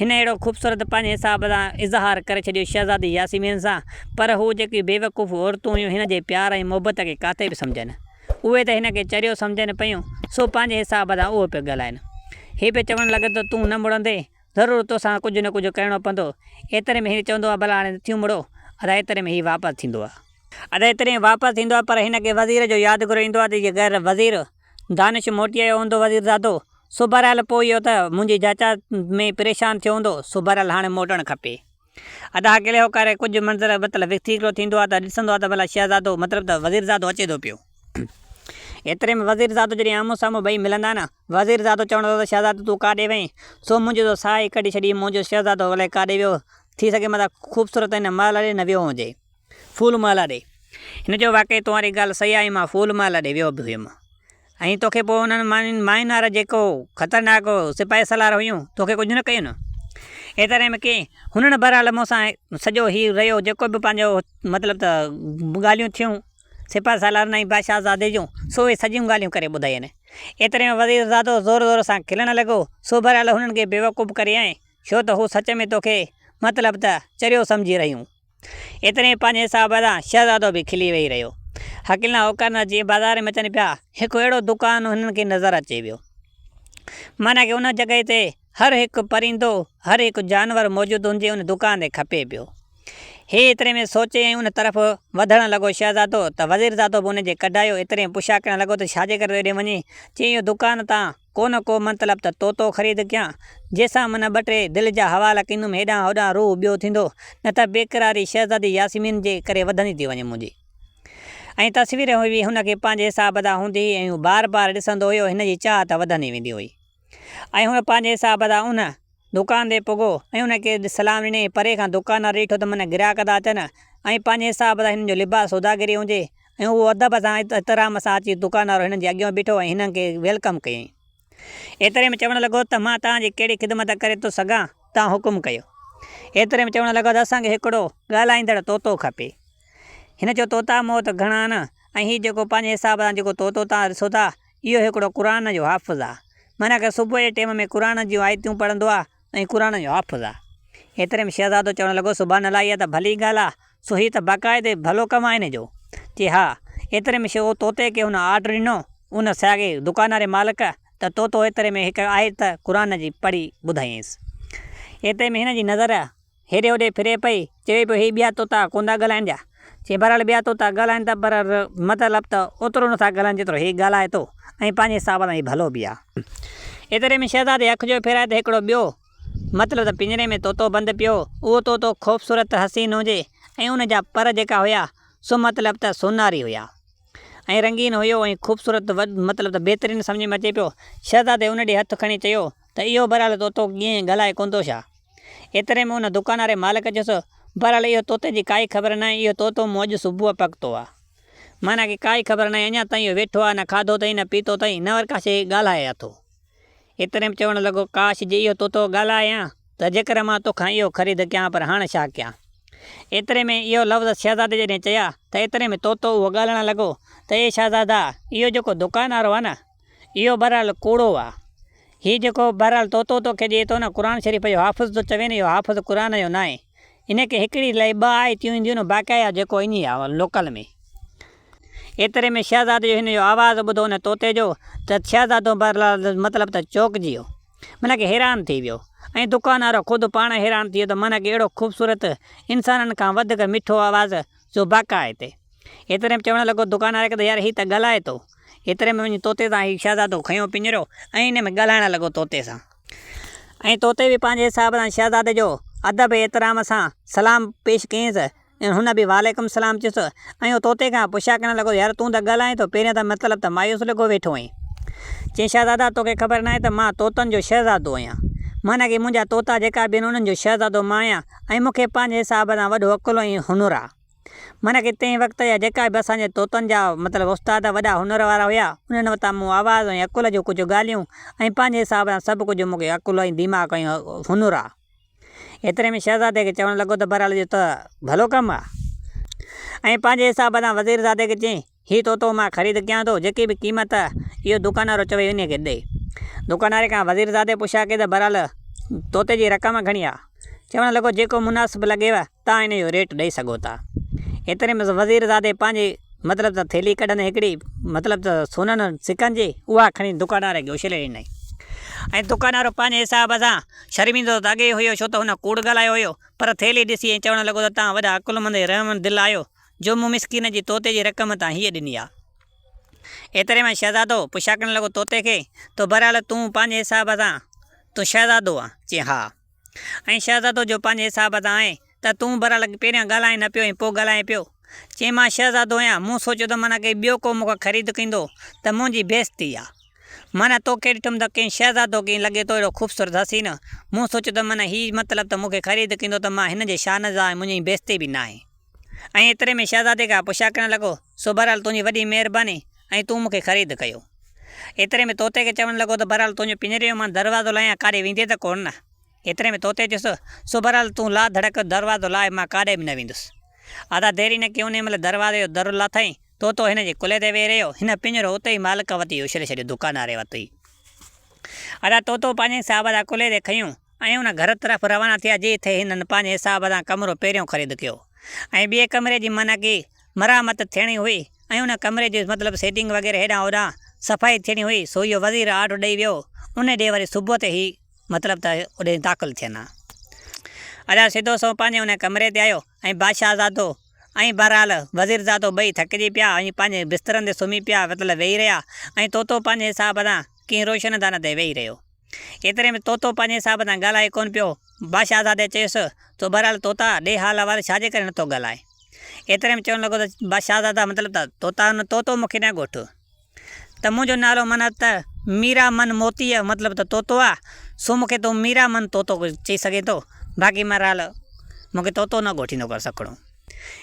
هن اهڙو خوبصورت پنهنجي حساب سان اظهار ڪري ڇڏيو شهزادي ياسمين سان پر هو جيڪي بيوقوف عورتون هيون هن جي پيار ۽ محبت کي ڪاٿي به سمجهن اهي ته هن کي چريو سمجهن پيون، سو پنهنجي حساب سان اهو پيو ڳالهائين. هي پيو چوڻ لڳو ته تون نه مڙندين، ضرور توسان ڪجهه نه ڪجهه ڪرڻو پوندو. ايتري ۾ هي چوندو آهي ڀلا هاڻي نٿيون مڙو. ادا ايتري ۾ هي واپس ٿيندو آهي. ادا ايتري ۾ واپس ٿيندو آهي پر هن کي وزير جو يادگيرو ايندو آهي ته جي غير وزير دانش موٽي آيو هوندو وزيرزادو، سو بهرحال پوء اهو ته منهنجي جاچا ۾ پريشان ٿيو هوندو، سو بهرحال هاڻي موٽڻ کپي. ادا هڪلي هوڪاري ڪجهه منظر مطلب وٿيڪڙو ٿيندو آ ته ڏسندو آ ته ڀلا شهزادو مطلب ته وزيرزادو اچي ٿو پيو. ايتري ۾ وزيرزادو جڏهن آمهون سامهون ٻئي ملندا نه، وزيرزادو چوڻ لڳو ته شهزادو تون ڪاڏي وئين؟ سو منهنجو تو ساهه ئي ڪڍي ڇڏي، منهنجو شهزادو الائي ڪاڏي ويو، ٿي سگهي متان خوبصورت هن محل ڏي نه ويو هجي. ڦول محل ڏي. هن چيو واقعي تنهنجي ڳالهه صحيح آهي مان ڦول محل ڏي ويو به هيم. ۽ توکي پوء انهن ماين ماين وارا جيڪو خطرناڪ سپاهي سالار هيون، توکي ڪجهه نه ڪيون؟ ايتري ۾ ڪي هنن بهرحال مون سان سڄو هي رهيو جيڪو به پنهنجو مطلب ته ڳالهيون ٿيون سپاهه سالارن ۽ بادشاهزادي جون، سو اهي سڄيون ڳالهيون ڪري ٻڌاين. ايتري ۾ وزيرزادو زور زور سان کلڻ لڳو، سو بهرحال هنن کي بيوقوف ڪري آئين، ڇو ته هو سچ ۾ توکي مطلب ته چريو سمجهي رهيون. ايتري ۾ پنهنجي حساب سان شهزادو به کلي ويهي رهيو. هڪلنا هوڪرنا جيئن بازار ۾ اچن پيا، هڪ اهڙو دڪان هنن کي نظر اچي ويو. معنيٰ ڪه ان جڳهه تي هر هڪ پرندو، هر هڪ جانور موجود هجي ان دڪان تي کپي پيو. هي ايتري ۾ سوچي ۽ ان طرف وڌڻ لڳو شهزادو ته وزيرزادو به ان جي ڪڍ آيو. ايتري ۾ پڇا ڪرڻ لڳو ته ڇاجي ڪري ٿو هيڏي وڃين؟ چيائين اهو دڪان تان ڪو نه ڪو مطلب ته طوطو خريد ڪيان، جنهن سان من ٻه ٽي دل جا حوال ڪندم، هيڏانهن هوڏانهن روح ٻيو ٿيندو، نه ته بيقراري شهزادي ياسمين جي ڪري وڌندي ٿي وڃي منهنجي. ۽ تصوير به هن کي پنهنجي حساب سان هوندي هئي ۽ هو بار بار ڏسندو هيو هن جي چاهت وڌندي ويندي هئي ۽ هن پنهنجي حساب سان ان دڪان تي پڳو ۽ ان کي سلام ڏني ۽ پري کان دڪاندار ڏٺو ته من گراهڪ ٿا اچن ۽ پنهنجي حساب سان هنن جو لباس سوداگري هجي ۽ اهو ادب سان احترام سان اچي دڪاندار هنن جي اڳيان بيٺو ۽ هنن کي welcome ڪيائين. ايتري ۾ چوڻ لڳو ته مان توهان جي ڪهڙي خدمت ڪري ٿو سگهان، توهان حڪم ڪيو. ايتري ۾ چوڻ لڳو ته اسان کي هڪڙو ڳالهائيندڙ طوطو کپي. هن چيو طوطا مون وٽ گهڻا آهن ۽ هي جيڪو پنهنجي حساب سان جيڪو طوطو توهان ڏسو ٿا، اهو هڪڙو قرآن جو حافظ آ. معنيٰ ڪه صبح جي ٽيم ۾ قرآن جون آيتون پڙهندو آ ۽ قرآن جو حافظ آ. ايتري ۾ شهزادو چوڻ لڳو سبحان الله اها ته ڀلي ڳالهه آ، سو هي ته باقاعدي ڀلو ڪم آ ان جو. چي ها. ايتري ۾ شيخو طوطي کي هن آرڊر ڏنو، ان ساڳئي دڪان واري مالڪ، ته طوطو ايتري ۾ هڪ آيت قرآن جي پڙهي ٻڌايائينس. ايتري ۾ هن جي نظر هيڏي هوڏي ڦري پئي، چوي پيو هي ٻيا طوطا ڪونه ٿا ڳالهائين ڇا؟ چي بهرحال ٻيا طوطا ڳالهائين ٿا پر مطلب ته اوترو نه ٿا ڳالهائين جيترو هي ڳالهائي ٿو ۽ پنهنجي حساب سان هي ڀلو به آ. ايتري ۾ شهزادي اک جو ڦيرائي ته هڪڙو ٻيو مطلب ته پڃري ۾ طوطو بند پيو هو. اهو طوطو خوبصورت حسين هجي ۽ ان جا پر جيڪا هيا سو مطلب ته سوناري هيا ۽ رنگين هيو ۽ خوبصورت مطلب ته بهترين سمجهه ۾ اچي پيو. شهزادي ان ڏي هٿ کڻي چيو ته اهو بهرحال طوطو ڪيئن ڳالهائي ڪونه ٿو ڇا؟ ايتري ۾ ان دڪان واري مالڪ چيس، بهرحال اهو طوطي جي ڪائي خبر ناهي، اهو طوطو مون اڄ صبح پڪتو آ. معنيٰ ڪي ڪائي خبر ناهي، اڃا تائين اهو ويٺو آ، نه کاڌو اٿئي نه پيتو اٿئي، نه وري ڪا شيء ڳالهائي اٿو. ايتري ۾ چوڻ لڳو، ڪاش جي اهو طوطو ڳالهائي ها ته جيڪر مان توکان اهو خريد ڪيان پر هاڻ ڇا ڪيان؟ ايتري ۾ اهو لفظ شهزادي جڏهن چيا ته ايتري ۾ طوطو اهو ڳالهائڻ لڳو ته اي شهزادا! اهو جيڪو دڪان وارو آ نه، اهو بهرحال ڪوڙو آ. هي جيڪو بهرحال طوطو توکي ڏئي ٿو نه قرآن شريف جو حافظ ٿو چوين اهو حافظ قرآن جو ناهي. ان کي هڪڙي لئي ٻه آيتيون اينديون نه باقاعده جيڪو ائين آ لوڪل ۾. ايتري ۾ شهزادي جو هن جو آواز ٻڌو ان طوطي جو ته شهزادو بهرحال مطلب ته چوڪجي ويو. معنيٰ ڪي حيران ٿي ويو ۽ دڪان وارو خود پاڻ حيران ٿي ويو ته معنيٰ ڪي اهڙو خوبصورت انسانن کان وڌيڪ مٺو آواز سو باقاعده. ايتري ۾ چوڻ لڳو دڪان واري کي ته يار هي ته ڳالهائي ٿو. ايتري ۾ وڃي طوطي تان هي شهزادو کنيو پڃرو ۽ ان ۾ ڳالهائڻ لڳو طوطي سان. ۽ طوطي به پنهنجي حساب سان شهزادي جو ادب ۽ احترام سان سلام پيش ڪيس ۽ هن به وعليڪم السلام چيس ۽ هو طوطي کان پڇا ڪرڻ لڳو يار تون ته ڳالهائين ٿو پهريان ته مطلب ته مايوس لڳو ويٺو آهين. چيائين شهزادا توکي خبر ناهي ته مان طوطن جو شهزادو آهيان. معنيٰ ڪي منهنجا طوطا جيڪا به آهن انهن جو شهزادو مان آهيان ۽ مون کي پنهنجي حساب سان وڏو عقل ۽ هنر آ. معنيٰ ڪي تنهن وقت جا جيڪا به اسان جي طوطن جا مطلب استاد وڏا هنر وارا هيا، انهن وٽان مون آواز ۽ عقل جون ڪجهه ڳالهيون ۽ پنهنجي حساب سان سڀ ڪجهه مون کي عقل ۽ دماغ ۽ هنر آ. ايتري ۾ شهزادي کي چوڻ لڳو ته بهرحال اهو ته ڀلو ڪم آ. ۽ پنهنجي حساب سان وزيرزادي کي چيائين. هي طوطو مان خريد ڪيان ٿو، جيڪي به قيمت اهو دڪان وارو چوي انهيء کي ڏي. دڪان واري کان وزير زادي پڇا ڪئي ته بهرحال طوطي جي رقم گهڻي آ؟ چوڻ لڳو جيڪو مناسب لڳيو توهان انهيء جو ريٽ ڏئي سگهو ٿا. ايتري ۾ وزير زادي پنهنجي مطلب ته ٿيلهي ڪڍندي هڪڙي مطلب ته سونن سڪن جي اها کڻي دڪان واري کي اڇلي ڏنائين ۽ دڪان وارو پنهنجي حساب سان شرمندو ته اڳي ئي هيو ڇو ته هن ڪوڙ ڳالهايو هيو پر ٿيلهي ڏسي ۽ چوڻ لڳو ته توهان وڏا عقلمند ۽ رحم دل آهيو جو مون مسڪين جي طوطي جي رقم تان هيء ڏني آ. ايتري ۾ شهزادو پڇا ڪرڻ لڳو طوطي کي ته بهرحال تون پنهنجي حساب سان تون شهزادو آن؟ چيائين ها. ۽ شهزادو جو پنهنجي حساب سان آهين ته تون بهرحال پهريان ڳالهائين نه پيو ۽ پوء ڳالهائين پيو. چيائين مان شهزادو آهيان، مون سوچيو ته معنيٰ ڪي ٻيو ڪو مون کان خريد ڪندو ته منهنجي بيعزتي آ. معنيٰ توکي ڏٺم ته ڪنهن شهزادو ڪيئن لڳي ٿو اهڙو خوبصورت حسين. مون سوچيو ته معنيٰ هي مطلب ته مون کي خريد ڪندو ته مان هن جي شان سان ۽ منهنجي بيعزتي به ناهي. ۽ ايتري ۾ شهزادي کان پڇا ڪرڻ لڳو، سو بهرحال تنهنجي وڏي مهرباني ۽ تون مون کي خريد ڪيو. ايتري ۾ طوطي کي چوڻ لڳو ته بهرحال تنهنجو پڃري جو مان دروازو لاهيان ڪاڏي ويندين ته ڪونه نه. ايتري ۾ طوطي چيس، سو بهرحال تون لا ڌڙڪ دروازو لاهه مان ڪاڏي به نه ويندس. ادا دير ئي نه ڪئي انهيء مهل دروازي جو در لاٿائين، طوطو هن جي ڪلهي تي ويهي رهيو، هن پڃرو اتي ئي مالڪ وٽ ئي اڇلي ڇڏيو دڪانداري وٽ ئي. ادا طوطو پنهنجي صاحب جا ڪلهي تي کنيو ۽ ان گهر طرف روانا ٿيا جتي هنن پنهنجي حساب سان ڪمرو پهريون خريد ڪيو ۽ ٻئي ڪمري جي معنيٰ ڪي مرامت ٿيڻي هئي ۽ ان ڪمري جي مطلب سيٽنگ وغيره هيڏانهن هوڏانهن صفائي ٿيڻي هئي سو اهو وزير آرڊر ڏئي ويو ان ڏينهن وري صبح تي هي مطلب ته اوڏي داخل ٿين ها. ادا سڌو سنئون پنهنجي ان ڪمري تي آيو ۽ بادشاهه زادو ۽ بهرحال وزير زادو ٻئي ٿڪجي پيا ۽ پنهنجي بسترن تي سمهي پيا مطلب ويهي رهيا ۽ طوطو پنهنجي حساب سان ڪنهن روشن دان تي ويهي رهيو. ايتري ۾ طوطو پنهنجي حساب سان ڳالهائي ڪونه پيو. بادشاهزادي چيس، تو بهرحال طوطا، ڏي حال احوال ڇا جي ڪري نٿو ڳالهائين؟ ايتري ۾ چوڻ لڳو ته شهزادا مطلب ته طوطا طوطو مون کي نه ڳوٺ. ته منهنجو نالو معنيٰ ته ميرا من موتيء مطلب ته طوطو آ، سو مون کي تون ميرا من طوطو چئي سگهين ٿو، باقي مهرحال مون کي طوطو نه ڳوٺيندو ڪر سکڻو.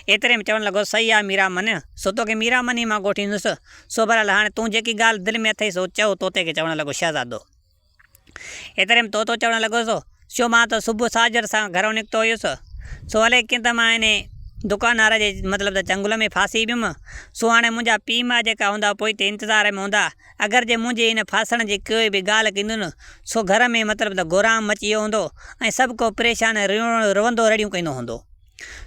ايتري ۾ چوڻ لڳو، صحيح آ ميرا من، سو توکي ميرا من ئي مان ڳوٺيندس، سو بهرحال هاڻي تون جيڪي ڳالهه دل ۾ اٿئي سو چئو طوطي کي چوڻ لڳو شهزادو. ايتري ۾ طوطو چوڻ لڳس، شو مان ته صبح ساجهر سان گهرئون نڪتو هيس، سو الائي ڪيئن ته مان انهي دڪاندار جي مطلب ته چنگل ۾ ڦاسي ويم، سو هاڻي منهنجا پيء ماء جيڪا هوندا پوئتي انتظار ۾ هوندا، اگر جي منهنجي ان ڦاسڻ جي ڪوئي به ڳالهه ڪندن، سو گهر ۾ مطلب ته گهرام مچي ويو هوندو ۽ سڀ ڪو پريشان ۽ روئندو رڙيون ڪندو هوندو.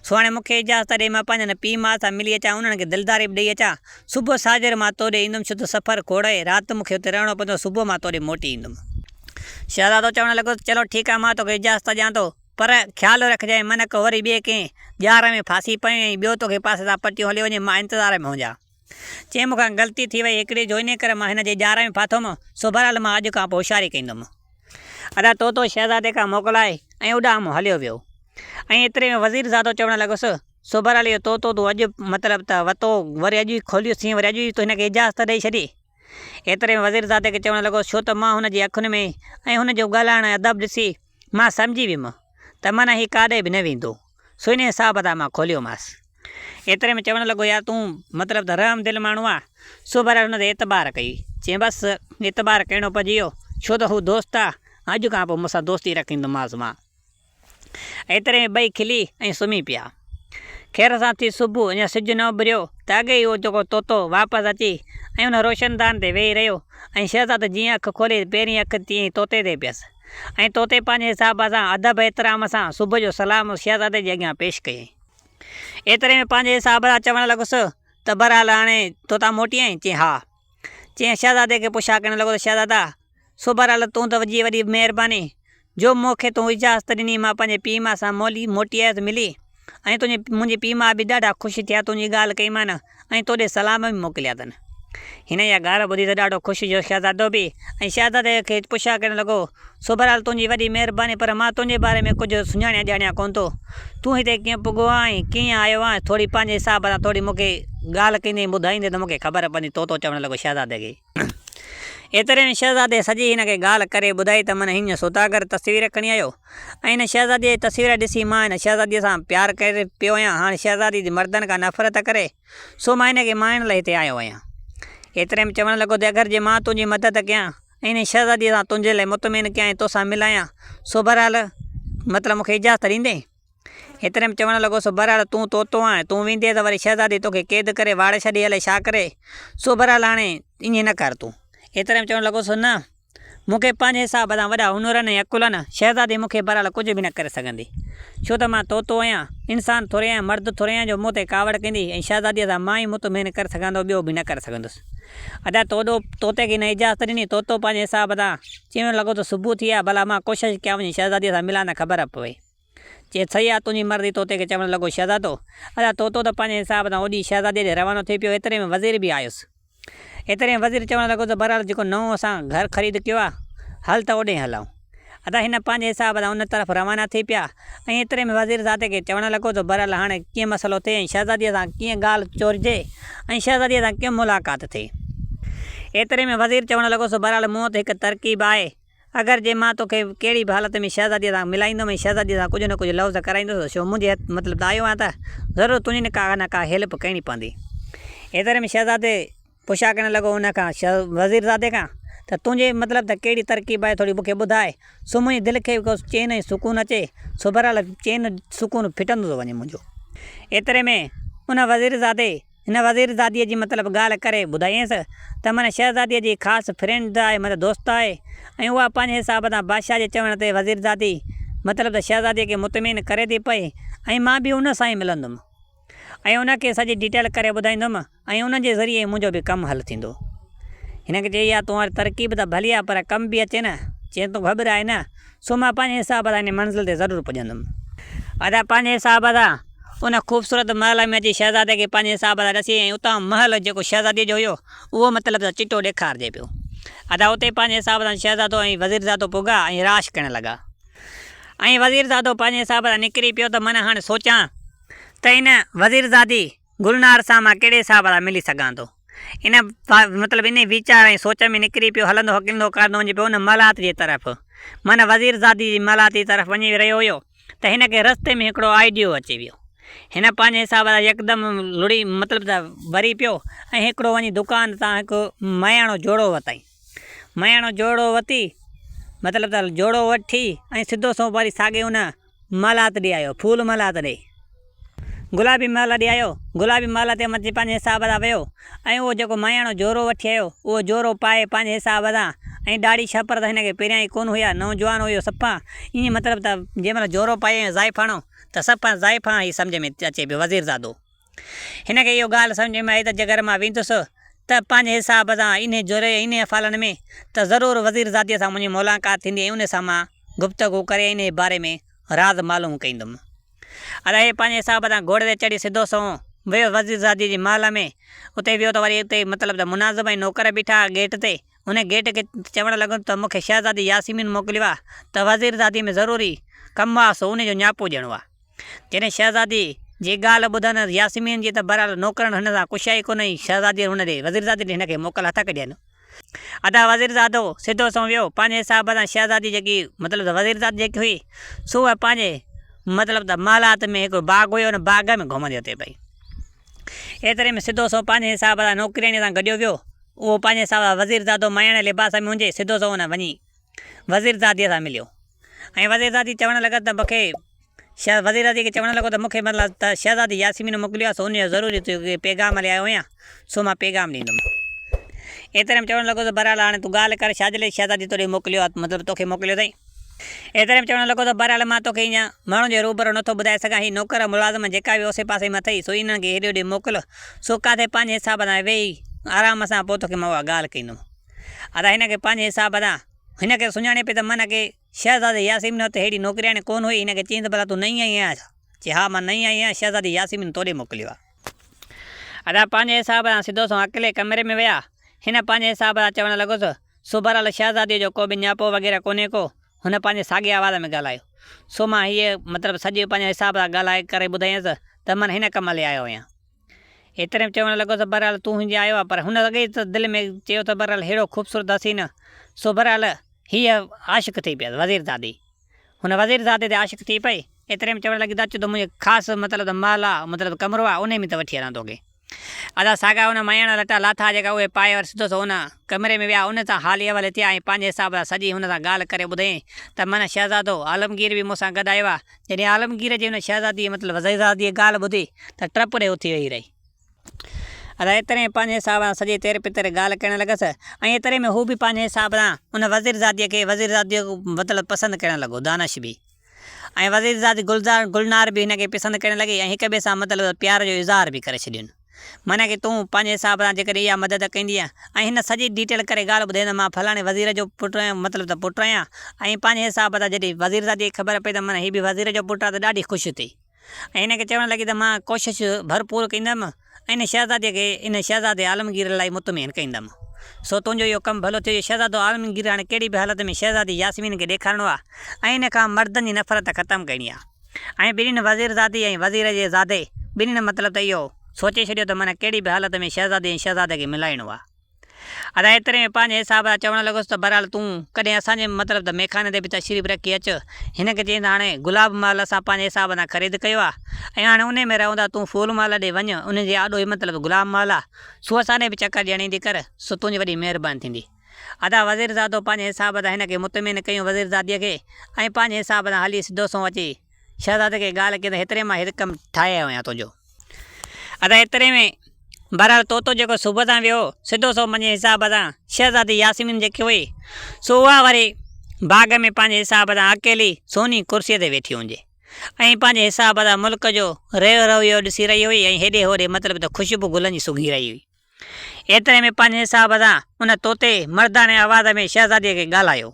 سو هاڻي مون کي اجازت ڏي مان پنهنجن پيء ماء سان ملي اچان انهن کي دلداري به ڏئي اچان. صبح ساجهر مان تو ڏي ايندم ڇو ته سفر کوڙ آهي، رات مون کي اتي رهڻو پوندو، صبح مان تو ڏي موٽي ايندم. شهزادو چوڻ لڳو ته چلو ٺيڪ آهي مان توکي اجازت ڏيان ٿو، پر خيال رکجانء من ڪو وري ٻئي ڪنهن ڄار ۾ ڦاسي پوين ۽ ٻيو توکي پاسي تان پٽيون هليو وڃي، مان انتظار ۾ هجان. چيائين مون کان غلطي ٿي وئي هڪڙي جو انهي ڪري مان هن جي ڄار ۾ ڦاٿوم، سو بهرحال مان اڄ کان پوء هوشياري ڪندم. ادا طوطو شهزادي کان موڪلائي ۽ اڏام هليو ويو. ۽ ايتري ۾ وزير زادو چوڻ لڳس، سو بهرحال اهو طوطو تون اڄ مطلب ته وتو وري اڄ ئي کوليوسين وري اڄ ئي تو هن کي اجازت ڏئي ڇڏي. ايتري ۾ وزير زادي کي چوڻ لڳو، ڇو ته مان هن جي اکين ۾ ۽ هن جو ڳالهائڻ ۽ ادب ڏسي مان سمجهي ويم ته معنيٰ هي ڪاڏي به نه ويندو، سو انهيء حساب تان مان کوليومانس. ايتري ۾ چوڻ لڳو، يار تون مطلب ته رحم دل ماڻهو آن، سو بهرحال هن تي اعتبار ڪئي. چيائين، بس اعتبار ڪرڻو پئجي ويو، ڇو ته هو دوست آ، اڄ کان پوء مون سان دوستي رکيندومانس مان. ايتري ۾ ٻئي کلي ۽ سمهي پيا. خير سان ٿي صبح، اڃا سج نه اڀريو ته اڳي ئي اهو جيڪو طوطو واپس اچي ۽ ان روشندان تي ويهي رهيو ۽ شهزادو جيئن اک کولي پهرين اک تيئن ئي طوطي تي پيس ۽ طوطي پنهنجي حساب سان ادب احترام سان صبح جو سلام شهزادي جي اڳيان پيش ڪيائين. ايتري ۾ پنهنجي حساب سان چوڻ لڳس ته بهرحال هاڻي طوطا موٽي آئين؟ چيائين ها. چيائين شهزادي کي پڇا ڪرڻ لڳو ته شهزادا! سو بهرحال تون ته جي وڏي مهرباني جو مون کي تون اجازت ڏني مان پنهنجي پيء ماء سان مولي موٽي آيس ملي ۽ تنهنجي منهنجي پيء ماء به ڏاڍا خوش ٿيا تنهنجي ڳالهه ڪئي مان ۽ توڏي سلام به موڪليا اٿن. هن اها ڳالهه ٻڌي ته ڏاڍو خوش ٿيو شهزادو به ۽ شهزادي کي پڇا ڪرڻ لڳو سو بهرحال تنهنجي وڏي مهرباني پر مان تنهنجي باري ۾ ڪجهه سڃاڻيان ڄاڻيان ڪونه ٿو تون هتي ڪيئن پڳو آهين ڪيئن آيو آهين ٿوري پنهنجي حساب سان ٿوري مون کي ڳالهه ڪندين ٻڌائيندين ته مون کي خبر پوندي طوطو چوڻ لڳو شهزادي کي. ايتري ۾ شهزادي سڄي هن کي ڳالهه ڪري ٻڌائي ته من هينئن سوداگر تصوير کڻي آيو ۽ هن شهزاديء جي تصوير ڏسي مان هن شهزاديء سان پيار ڪري پيو آهيان، هاڻ شهزادي جي مردن کان نفرت ڪري، سو مان هن کي ماڻڻ لاء هتي آيو آهيان. ايتري ۾ چوڻ لڳو ته اگر جي مان تنهنجي مدد ڪيان ۽ هن شهزاديء سان تنهنجي لاء مطمئن ڪيان ۽ توسان ملايان، سو بهرحال مطلب مون کي اجازت ڏيندين؟ ايتري ۾ چوڻ لڳو، سو بهرحال تون طوطو آهين، تون ويندين ته وري شهزادي توکي قيد ڪري واڙي ڇڏي الائي ڇا ڪري، سو بهرحال هاڻي ائين نه ڪر تون. ايتري ۾ چوڻ لڳو، سو نه، مون کي پنهنجي حساب سان وڏا هنر آهن ۽ عقل آهن، شهزادي مون کي بهرحال ڪجهه به نه ڪري سگهندي، ڇو ته مان طوطو آهيان، انسان ٿوري آهيان، مرد ٿوري آهيان جو مون تي ڪاوڙ ڪندي ۽ شهزاديء سان مان ئي مطمئن ڪري سگهان ٿو، ٻيو به نه ڪري سگهندس. ادا توڏو طوطي کي هن اجازت ڏني، طوطو پنهنجي حساب سان چوڻ لڳو ته صبح ٿي آهي، ڀلا مان ڪوشش ڪيان وڃي شهزاديء سان ملان ته خبر پوي. چي صحيح آ تنهنجي مرضي طوطي کي چوڻ لڳو شهزادو ادا طوطو ته پنهنجي حساب سان اوڏي شهزاديء ڏي روانو ٿي پيو ايتري ۾ وزير به آيس ايتري ۾ وزير چوڻ لڳو ته بهرحال جيڪو نئون اسان گهر خريد ڪيو آ هل ته اوڏي هلون ادا هن پنهنجي حساب سان ان طرف روانا ٿي پيا ۽ ايتري ۾ وزير زادي کي چوڻ لڳو ته بهرحال هاڻي ڪيئن مسئلو ٿئي ۽ شهزاديء سان ڪيئن ڳالهه چورجي ۽ شهزاديء سان ڪيئن ملاقات ٿئي ايتري ۾ وزير چوڻ لڳو سو بهرحال مون وٽ هڪ ترڪيب آهي اگر جي مان توکي ڪهڙي به حالت ۾ شهزاديء سان ملائيندم ۽ شهزاديء سان ڪجهه نه ڪجهه لوظ ڪرائيندس، شو منهنجي هٿ مطلب ته آيو آهيان ته ضرور تنهنجي نه ڪا نه ڪا هيلپ ڪرڻي پوندي. ايتري ۾ شهزادي پڇا ڪرڻ لڳو ان کان، وزيرزادي کان، ته تنهنجي مطلب ته ڪهڙي ترڪيب آهي ٿوري مون کي ٻڌاء، سو منهنجي دل کي به ڪو چين ۽ سڪون اچي، سو بهرحال چين سڪون ڦٽندو ٿو وڃي منهنجو. ايتري ۾ ان وزيرزادي هن وزيرزاديء جي مطلب ڳالهه ڪري ٻڌايائينس ته من شهزاديء جي خاص فرينڊ آهي مطلب دوست آهي ۽ اها پنهنجي حساب سان بادشاهه جي چوڻ تي وزيرزادي مطلب ته شهزاديء کي مطمئن ڪري ٿي پئي ۽ مان به ان سان ئي ملندم ۽ ان کي سڄي ڊيٽيل ڪري ٻڌائيندم ۽ ان جي ذريعي ئي منهنجو به ڪم حل ٿيندو. هن کي چيائين اها تنهنجي ترڪيب ته ڀلي آهي پر ڪم به اچي نه. چيائين تون گهٻراء نه سو مان پنهنجي حساب سان ان منزل تي ضرور پڄندم. ادا پنهنجي حساب سان ان خوبصورت محل ۾ اچي شهزادي کي پنهنجي حساب سان ڏسي ۽ اتان محل جيڪو شهزادي جو هيو اهو مطلب ته چٽو ڏيکارجي پيو. ادا اتي پنهنجي حساب سان شهزادو ۽ وزيرزادو پڳا ۽ راش ڪرڻ لڳا. ۽ وزيرزادو پنهنجي حساب سان نڪري پيو ته من هاڻ سوچان. ته ان وزيرزادي گلنار سان مان ڪهڙي حساب سان ملي سگهان ٿو. ان مطلب انهي ويچار ۽ سوچ ۾ نڪري پيو هلندو هڪلندو ڪارندو وڃي پيو ان محلات جي طرف معنيٰ وزيرزادي جي محلات جي طرف وڃي رهيو هيو ته هن کي رستي ۾ هڪڙو آئيڊيو اچي ويو. هن پنهنجي حساب سان يڪدم لڙي مطلب ته وري پيو ۽ هڪڙو وڃي دڪان تان هڪ مياڻو جوڙو ورتائين. مياڻو جوڙو وتي مطلب ته جوڙو وٺي ۽ سڌو سنئون وري ساڳي ان محلات ڏي آيو، ڦول محلات ڏي. گلابي محل ڏي آيو. گلابي محل تي مٿي پنهنجي حساب سان ويو ۽ اهو جيڪو مياڻو جورو وٺي آيو، اهو جورو پائي پنهنجي حساب سان ۽ ڏاڙهي ڇپر ته هن کي پهريان ئي ڪونه هيا، نوجوان هيو صفا ائين مطلب ته جنهن مهل جورو پائي ۽ زائفاڻو ته صفا زائفان ئي سمجهه ۾ اچي پيو وزيرزادو. هن کي اهو ڳالهه سمجهه ۾ آئي ته جيڪر مان ويندس ته پنهنجي حساب سان انهي جوري ۽ انهي افعالن ۾ ته ضرور وزيرزادي سان منهنجي ملاقات ٿيندي ۽ ان سان مان گفتگو ڪري انهي باري ۾ راز معلوم ڪيندم. ادا هي پنهنجي حساب سان گهوڙي تي چڙهي سڌو سنئون ويو وزيرزادي جي محل ۾. اتي ويو ته وري اتي مطلب ته مناظم ۽ نوڪر بيٺا ها گيٽ تي. ان گيٽ کي چوڻ لڳو ته مون کي شهزادي ياسمين موڪليو آ ته وزيرزادي ۾ ضروري ڪم آ سو انهي جو نياپو ڏيڻو آ. جڏهن شهزادي جي ڳالهه ٻڌن ياسمين جي ته بهرحال نوڪرن هن سان ڪشيا ئي ڪونه ۽ شهزادي هن ڏي وزيرزادي ڏي هن کي موڪل هٿ ڪڍين. ادا وزيرزادو سڌو سنئون ويو پنهنجي حساب سان شهزادي جيڪي مطلب ته وزيرزادي جيڪي هئي سو اها پنهنجي مطلب ته محلات ۾ هڪ باغ هيو ان باغ ۾ گهمندي اتي پئي. ايتري ۾ سڌو سنئون پنهنجي حساب سان نوڪرياڻيء سان گڏيو ويو. اهو پنهنجي حساب سان وزيرزادو مياڻي لباس ۾ هجي سڌو سنئون ان وڃي وزيرزاديء سان مليو ۽ وزيرزادي چوڻ لڳس ته مون کي وزيرزادي کي چوڻ لڳو ته مون کي مطلب ته شهزادي ياسمين موڪليو آهي سو ان جو ضروري توکي پيغام هلي آيو آهيان سو مان پيغام ڏيندم. ايتري ۾ چوڻ لڳو ته بهرحال هاڻي تون ڳالهه ڪر ڇا جي لاء شهزادي توڏي موڪليو آهي مطلب توکي موڪليو اٿئي. ايتري ۾ چوڻ لڳو ته بهرحال مان توکي اڃا ماڻهن جي روبرو نٿو ٻڌائي سگهان هي نوڪر ملازم جيڪا به اوسي پاسي ۾ اٿئي سو انهن کي هيڏي هوڏي موڪل سو ڪاٿي پنهنجي حساب سان ويهي آرام سان پوء توکي مان اها ڳالهه ڪندم. ادا هن کي پنهنجي حساب سان هن کي سڃاڻي پئي ته من کي شهزادي ياسمين وٽ ههڙي نوڪرياڻي ڪونه هئي. هن کي چيائين ته ڀلا تون نئين آئي آهين ڇا؟ چي ها مان نئين آئي آهيان، شهزادي ياسمين توڏي موڪليو آهي. ادا پنهنجي حساب سان سڌو سنئون اڪيلي ڪمري ۾ ويا. هن پنهنجي حساب سان چوڻ لڳس، سو بهرحال شهزاديء جو ڪو به نياپو وغيره ڪونهي ڪو. هن پنهنجي ساڳئي آواز ۾ ڳالهايو. سو مان هيء مطلب سڄو پنهنجي حساب سان ڳالهائي ڪري ٻڌايس ته من هن ڪم لئي آيو آهيان. ايتري ۾ چوڻ لڳو ته بهرحال تون هنجي آيو آ پر هن اڳي ئي ته دل ۾ چيو ته بهرحال ههڙو خوبصورت حسين سو بهرحال هيء عاشق ٿي پيس وزيرزادي هن وزيرزادي تي عاشق ٿي پئي ايتري ۾ چوڻ لڳي ته اچ ته منهنجي خاص مطلب ته محل آ مطلب ڪمرو آ انهي ۾ ته وٺي هلان توکي. ادا ساڳا ان مياڻا لٽا لاٿا جيڪا اهي پائي وري سڌو سو ان ڪمري ۾ ويا ان سان حالي احوالي ٿيا ۽ پنهنجي حساب سان سڄي هن سان ڳالهه ڪري ٻڌائين ته من شهزادو عالمگير به مون سان گڏ آيو آ جڏهن عالمگير جي ان شهزاديء مطلب وزيرزاديء ڳالهه ٻڌي ته ٽپ ڏئي اٿي ويهي رهي. ادا ايتري ۾ پنهنجي حساب سان سڄي تير پتر ڳالهه ڪرڻ لڳس ۽ ايتري ۾ هو به پنهنجي حساب سان ان وزيرزاديء کي وزيرزاديء مطلب پسند ڪرڻ لڳو دانش به ۽ وزيرزادي گلزار گلنار به هن کي پسند ڪرڻ لڳي ۽ هڪ ٻئي سان مطلب پيار جو اظهار به ڪري ڇڏين. معنيٰ ڪي تون پنهنجي حساب سان جيڪڏهن اها مدد ڪندينء ۽ هن سڄي ڊيٽيل ڪري ڳالهه ٻڌائي ته مان فلاڻي وزير جو پٽ آهيان مطلب ته پٽ آهيان ۽ پنهنجي حساب سان جڏهن وزيرزاديء کي خبر پئي ته معنيٰ هي به وزير جو پٽ آهي ته ڏاڍي خوش ٿي ۽ هن کي چوڻ لڳي ته مان ڪوشش ڀرپور ڪندم ۽ ان شهزاديء کي ان شهزادي عالمگير لاء مطمئن ڪندم سو تنهنجو اهو ڪم ڀلو ٿيو جو شهزادو عالمگير هاڻي ڪهڙي به حالت ۾ شهزادي ياسمين کي ڏيکارڻو آهي ۽ ان کان مردن جي نفرت ختم ڪرڻي آهي. ۽ ٻنهين وزيرزادي ۽ وزير جي زادي ٻنهين مطلب ته اهو سوچي ڇڏيو ته معنيٰ ڪهڙي به حالت ۾ شهزادي ۽ شهزادي کي ملائڻو آ. ادا ايتري ۾ پنهنجي حساب سان چوڻ لڳس ته بهرحال تون ڪڏهن اسان جي مطلب ته ميخاني تي به تشريف رکي اچ. هن کي چيائين ته هاڻي گلاب محل اسان پنهنجي حساب سان خريد ڪيو آ ۽ هاڻي انهي ۾ رهون ٿا تون ڦول محل ڏي وڃ انهي جي آڏو ئي مطلب گلاب محل آ سو اسان ڏي به چڪر ڏيڻ ايندي ڪر سو تنهنجي وڏي مهرباني ٿيندي. ادا وزيرزادو پنهنجي حساب سان هن کي مطمئن ڪيون وزيرزاديء کي ۽ پنهنجي حساب سان هلي سڌو سنئون اچي شهزادي کي ڳالهه ڪئي ته هيتري مان هت ڪم ٺاهي آيو آهيان تنهنجو. ادا ايتري ۾ بهرحال طوطو جيڪو صبح سان ويو هو سڌو سنئون پنهنجي حساب سان شهزادي ياسمين جيڪي هئي سو اها وري باغ ۾ پنهنجي حساب سان اڪيلي سوني ڪرسيء تي ويٺي هجي ۽ پنهنجي حساب سان ملڪ جو ريو رويو ڏسي رهي هئي ۽ هيڏي هوڏي مطلب ته خوشبو گلن جي سونگهي رهي هئي. ايتري ۾ پنهنجي حساب سان ان طوطي مرداڻي آواز ۾ شهزاديء کي ڳالهايو.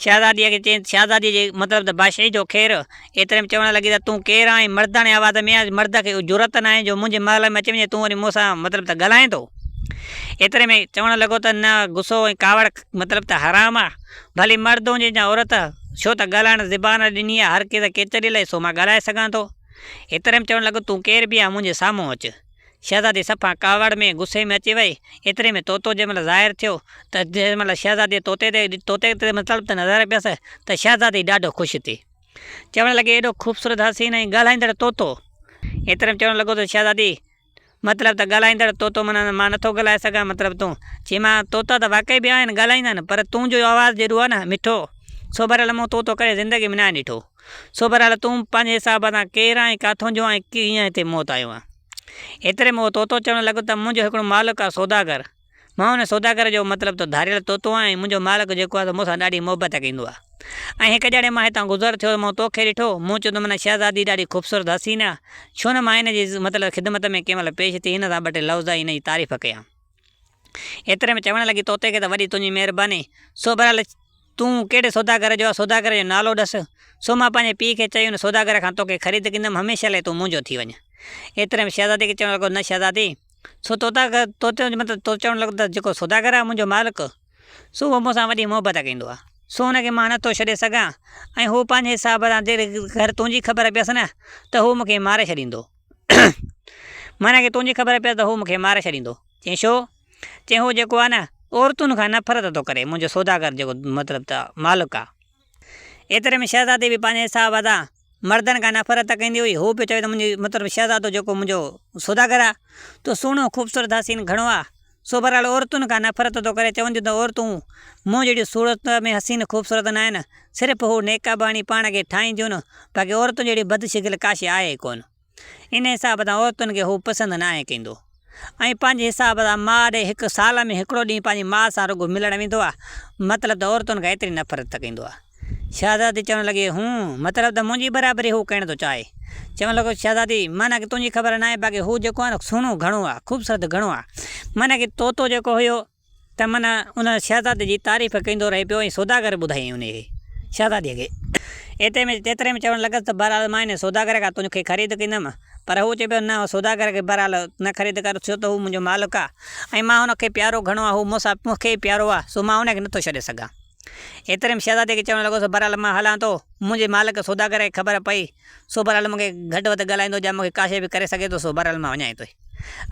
شهزاديء کي چيائين ته شهزاديء جي مطلب ته بادشاهي جو خير. ايتري ۾ چوڻ لڳي ته تون ڪير آهين؟ مرداڻي آواز ۾ آيس، مرد کي اها جرئت ناهي جو منهنجي محل ۾ اچي وڃي، تون وري مون سان مطلب ته ڳالهائين ٿو. ايتري ۾ چوڻ لڳو ته نه غصو ۽ ڪاوڙ مطلب ته حرام آ. ڀلي مرد هجي يا عورت، ڇو ته ڳالهائڻ زبان ڏني آهي هر ڪنهن ڪيچري لاء، سو مان ڳالهائي سگهان ٿو. ايتري ۾ چوڻ لڳو، تون ڪير به آن منهنجي سامهون اچ. شهزادي صفا ڪاوڙ ۾ غصي ۾ اچي وئي. ايتري ۾ طوطو جنهن مهل ظاهر ٿيو ته جنهن مهل شهزاديء طوطي تي طوطي تي مطلب ته نظر پيس ته شهزادي ڏاڍو خوش ٿي. چوڻ لڳي، ايڏو خوبصورت حسين ۽ ڳالهائيندڙ طوطو! ايتري ۾ چوڻ لڳو ته شهزادي! مطلب ته ڳالهائيندڙ طوطو معنيٰ مان نٿو ڳالهائي سگهان مطلب تون. چيائين مان طوطا ته واقعي به آهن ڳالهائيندا آهن پر تون جو آواز جيڏو آهي نه مٺو سو بهرحال مون طوطو ڪڏهن زندگي ۾ ناهي ڏٺو. سو بهرحال تون پنهنجي حساب سان ڪير آهين ڪاٿون جو آهين ڪيئن هتي مون وٽ آيو آهين. ايتري ۾ اهو طوطو چوڻ لڳو ته منهنجو هڪڙو مالڪ آهي سوداگر. مان ان سوداگر جو مطلب ته ڌاريل طوطو آهيان ۽ منهنجو مالڪ جيڪو آهي سو مون سان ڏاڍي محبت ڪندو آهي ۽ هڪ ڏهاڙي مان هتان گذر ٿيو ته مون توکي ڏٺو، مون چيو ته معنيٰ شهزادي ڏاڍي خوبصورت حسين آهي، ڇو نه مان هن جي مطلب خدمت ۾ ڪنهن مهل پيش ٿي هن سان ٻه ٽي لفظ ۽ هن جي تعريف ڪيان. ايتري ۾ چوڻ لڳي طوطي کي ته وڏي تنهنجي مهرباني، سو بهرحال تون ڪهڙي سوداگر جو آهين، سوداگر جو نالو ڏس، سو مان پنهنجي پيء کي چئي ان سوداگر کان توکي خريد ڪندم، هميشه لاء تون منهنجو ٿي وڃ. ايتري ۾ شهزادي کي چوڻ لڳو نه شهزادي! سو طوطا طوطي مطلب طوطو چوڻ لڳو ته جيڪو سوداگر آهي منهنجو مالڪ، سو اهو مون سان وڏي محبت ڪندو آهي، سو ان کي مان نٿو ڇڏي سگهان ۽ هو پنهنجي حساب سان جيڪڏهن گهر تنهنجي خبر پيس نه ته هو مون کي ماري ڇڏيندو. معنيٰ ڪي تنهنجي خبر پيس ته هو مون کي ماري ڇڏيندو. چيائين ڇو؟ چيائين هو جيڪو آهي نه عورتن کان نفرت ٿو ڪري، منهنجو سوداگر جيڪو مطلب ته مالڪ آهي. ايتري ۾ شهزادي به پنهنجي حساب سان مردن کان نفرت ڪندي هئي. هو پيو چوي ته منهنجي مطلب شهزادو جيڪو منهنجو سوداگر آ، تو سهڻو خوبصورت حسين گهڻو آ، سو بهرحال عورتن کان نفرت ٿو ڪري. چونديون ته عورتون مون جهڙيون صورت ۾ حسين خوبصورت ناهن، صرف هو نيڪاب هڻي پاڻ کي ٺاهينديون، باقي عورتن جهڙي بدشڪل ڪا شيء آهي ئي ڪونه. ان حساب سان عورتن کي هو پسند ناهي ڪندو ۽ پنهنجي حساب سان ماء ڏي هڪ سال ۾ هڪڙو ڏينهن پنهنجي ماء سان رڳو ملڻ ويندو آهي، مطلب ته عورتن کان ايتري نفرت ڪندو آهي. شهزادي چوڻ لڳي، هون، مطلب ته منهنجي برابري هو ڪرڻ ٿو چاهي. چوڻ لڳو، شهزادي، معنيٰ ڪه تنهنجي خبر ناهي باقي هو جيڪو آهي نه سهڻو گهڻو آهي، خوبصورت گهڻو آهي. معنيٰ ڪه طوطو جيڪو هيو، ته معنيٰ ان شهزادي جي تعريف ڪندو رهي پيو ۽ سوداگر ٻڌايائين انهيء کي، شهزاديء کي. ايتري ۾ تيتري ۾ چوڻ لڳس ته بهرحال مان ان سوداگر کان تنهنجي کي خريد ڪندم. پر هو چئي پيو، نه سوداگر کي بهرحال نه خريد ڪر، ڇو ته هو منهنجو مالڪ آهي ۽ مان هن کي پيارو گهڻو آهي، هو مون سان مون کي ئي پيارو آهي، سو مان ان کي نٿو ڇڏي سگهان. ايتري ۾ شهزادي کي چوڻ لڳو، سو بهرحال مان هلان ٿو، منهنجي مالڪ سوداگر کي خبر پئي، سو بهرحال مون کي گهٽ وڌ ڳالهائيندو يا مون کي ڪا شيء به ڪري سگهي ٿو، سو بهرحال مان وڃان ٿو.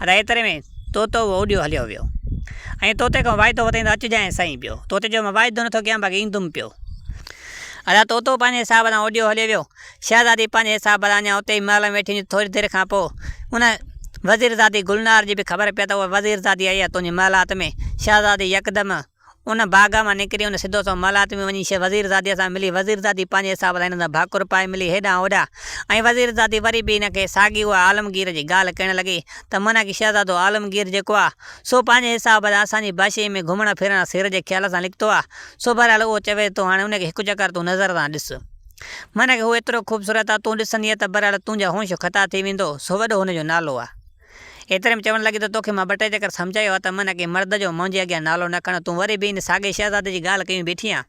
ادا ايتري ۾ طوطو اهو اڏيو هليو ويو ۽ طوطي کان واعدو ورتائين ته اچجانء سائين پيو. طوطي چيو مان واعدو نٿو ڪيان باقي ايندم پيو. ادا طوطو پنهنجي حساب سان اڏيو هليو ويو. شهزادي پنهنجي حساب سان اڃا اتي ئي محل ۾ ويٺي هئي. ٿوري دير کان پوء ان وزيرزادي گلنار جي به خبر پئي ته اها وزيرزادي آئي آهي تنهنجي محلات ۾. شهزادي يڪدم ان باغ مان نڪري ان سڌو سنئون محلات ۾ وڃي وزيرزاديء سان ملي. وزيرزادي پنهنجي حساب سان هن سان ڀاڪر پائي ملي هيڏانهن هوڏانهن ۽ وزيرزادي وري به هن کي ساڳي اها عالمگير جي ڳالهه ڪرڻ لڳي ته معنيٰ ڪي شهزادو عالمگير جيڪو آ سو پنهنجي حساب سان اسان جي بادشاهيء ۾ گهمڻ ڦرڻ سير جي خيال سان نڪتو آ سو بهرحال اهو چوي ٿو هاڻي ان کي هڪ چڪر تون نظر سان ڏس. معنيٰ ڪي هو ايترو خوبصورت آ تون ڏسندينء ته بهرحال تنهنجا هوش خطا ٿي ويندو سو وڏو هن جو نالو آ. ايتري ۾ چوڻ لڳي ته توکي مان ٻه ٽي چڪر سمجهايو آهي ته من ڪنهن مرد جو منهنجي اڳيان نالو نه کڻ، تون وري به ان ساڳئي شهزادي جي ڳالهه ڪيون بيٺي آن.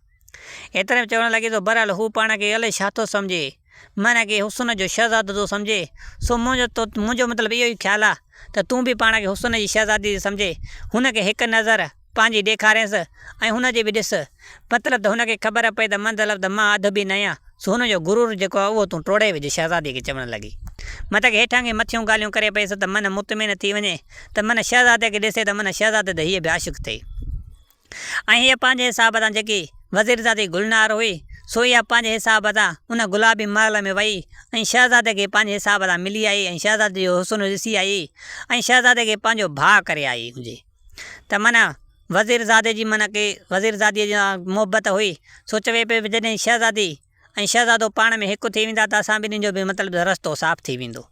ايتري ۾ چوڻ لڳي ته بهرحال هو پاڻ کي الائي ڇا ٿو سمجهي، من کي حسن جو شهزادو ٿو سمجهي، سو منهنجو تو منهنجو مطلب اهو ئي خيال آهي ته تون به پاڻ کي حسن جي شهزادي سمجهي هن کي هڪ نظر پنهنجي ڏيکارينس ۽ هن جي به ڏس، مطلب ته هن کي خبر پئي ته مطلب ته مان اڌ به ناهيان، سو هن جو غرور جيڪو آهي اهو تون ٽوڙي وجهه شهزاديء کي چوڻ لڳي. مطلب هيٺان کي مٿيون ڳالهيون ڪري پئيس ته من مطمئن ٿي وڃي ته من شهزادي کي ڏسي ته من شهزادي ته هيء به عاشق ٿئي. ۽ هيء پنهنجي حساب سان جيڪي وزيرزادي گلنار هئي، سو اها پنهنجي حساب سان ان گلابي محل ۾ وئي ۽ شهزادي کي پنهنجي حساب سان ملي آئي ۽ شهزادي جو حسن ڏسي آئي ۽ شهزادي کي پنهنجو ڀاء ڪري آئي هجي. ته معنيٰ وزيرزادي جي معنيٰ ڪي وزيرزاديء جي محبت هئي، سو چوي پئي جڏهن شهزادي ۽ شهزادو پاڻ ۾ هڪ ٿي ويندا ته اسان ٻنهي جو به مطلب رستو صاف ٿي ويندو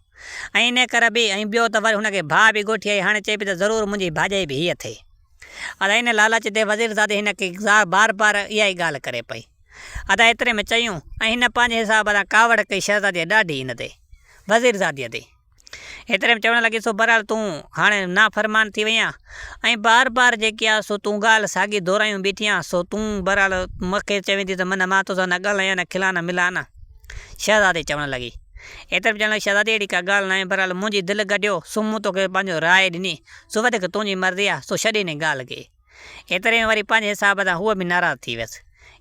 ۽ انهيء ڪري به ۽ ٻيو ته وري هن کي ڀاء به ڳوٺي آئي هاڻي چئي پئي ته ضرور منهنجي ڀاڄائي به هيء ٿئي. ادا ان لالچ تي وزيرزادي هن کي بار بار اها ئي ڳالهه ڪري پئي. ادا ايتري ۾ چيون ۽ هن پنهنجي حساب سان ڪاوڙ ڪئي شهزاديء ڏاڍي هن تي، وزيرزاديء تي. ايتري ۾ چوڻ لڳي، سو بهرحال تون هاڻي نافرمان ٿي وئين آن ۽ بار بار جيڪي آ سو تون ڳالهه ساڳي دهرايون بيٺي آن، سو تون بهرحال مون کي چوين ٿي ته من مان توسان نه ڳالهايان نه کلان نه ملان. شهزادي چوڻ لڳي. ايتري ۾ چوڻ لڳي، شهزادي اهڙي ڪا ڳالهه ناهي، بهرحال منهنجي دل ڳڍيو، سو مون توکي پنهنجو راء ڏني، سو وڌيڪ تنهنجي مرضي آ، سو ڇڏ انهي ڳالهه کي. ايتري ۾ وري پنهنجي حساب سان هوء به ناراض ٿي ويس.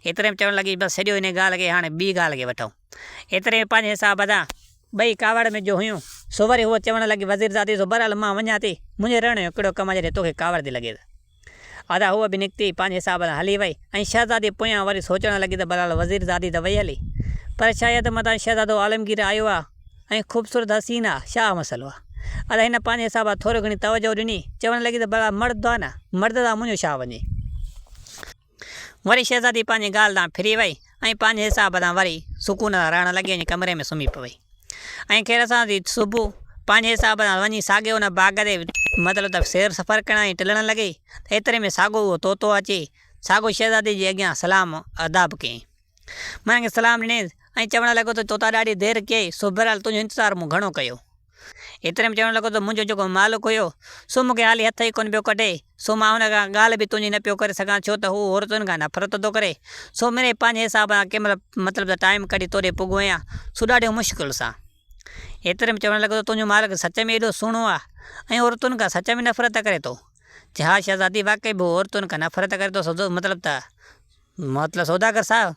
ايتري ۾ چوڻ لڳي، بس ڇڏيو انهي ڳالهه کي، هاڻي ٻي ڳالهه کي وٺون. ايتري ۾ پنهنجي حساب سان. ٻئي ڪاوڙ ۾ جو هيون، سو وري هوء چوڻ لڳي وزيرزادي سو بهرحال مان وڃان ٿي، منهنجي رهڻ جو ڪهڙو ڪم آهي جڏهن توکي ڪاوڙ ٿي لڳي ته. ادا هوء به نڪتي پنهنجي حساب سان هلي وئي ۽ شهزادي پويان وري سوچڻ لڳي ته بهرحال وزيرزادي ته وئي هلي، پر شايد متان شهزادو عالمگير آيو آ ۽ خوبصورت حسين آ، ڇا مسئلو آ؟ ادا هن پنهنجي حساب سان ٿوري گهڻي توجهه ڏني، چوڻ لڳي ته بهرحال مرد آ نه، مرد سان منهنجو ڇا وڃي. وري شهزادي پنهنجي ڳالهه تان ڦري وئي ۽ پنهنجي حساب سان وري سڪون سان رهڻ لڳي ۽ ڪمري ۾ سمهي پوي ۽ خير سان ٿي صبح پنهنجي حساب سان وڃي ساڳي ان باغ تي مطلب ته سير سفر ڪرڻ ۽ ٽلڻ لڳي ته ايتري ۾ ساڳو اهو طوطو اچي ساڳو شهزادي جي اڳيان سلام آداب ڪيائين. مون کي سلام ڏنائين ۽ چوڻ لڳو ته طوطا ڏاڍي دير ڪيئي سو بهرحال تنهنجو انتظار مون گهڻو ڪيو. ايتري ۾ چوڻ لڳو ته منهنجو جيڪو مالڪ هيو، سو مون کي حالي هٿ ئي ڪونه پيو ڪڍي، سو مان هن کان ڳالهه به تنهنجي نه پيو ڪري سگهان، ڇو ته هو عورتن کان نفرت ٿو ڪري، سو مڙئي پنهنجي حساب سان ڪنهن مهل مطلب ته ٽائيم ڪڍي توڏي پڳو آهيان، سو ڏاڍي مشڪل سان. ايتري ۾ چوڻ لڳو ته تنهنجو مالڪ سچ ۾ ايڏو سهڻو آ ۽ عورتن کان سچ ۾ نفرت ڪري ٿو؟ چي ها شهزادي واقعي به هو عورتن کان نفرت ڪري ٿو، سو مطلب ته مطلب سوداگر صاحب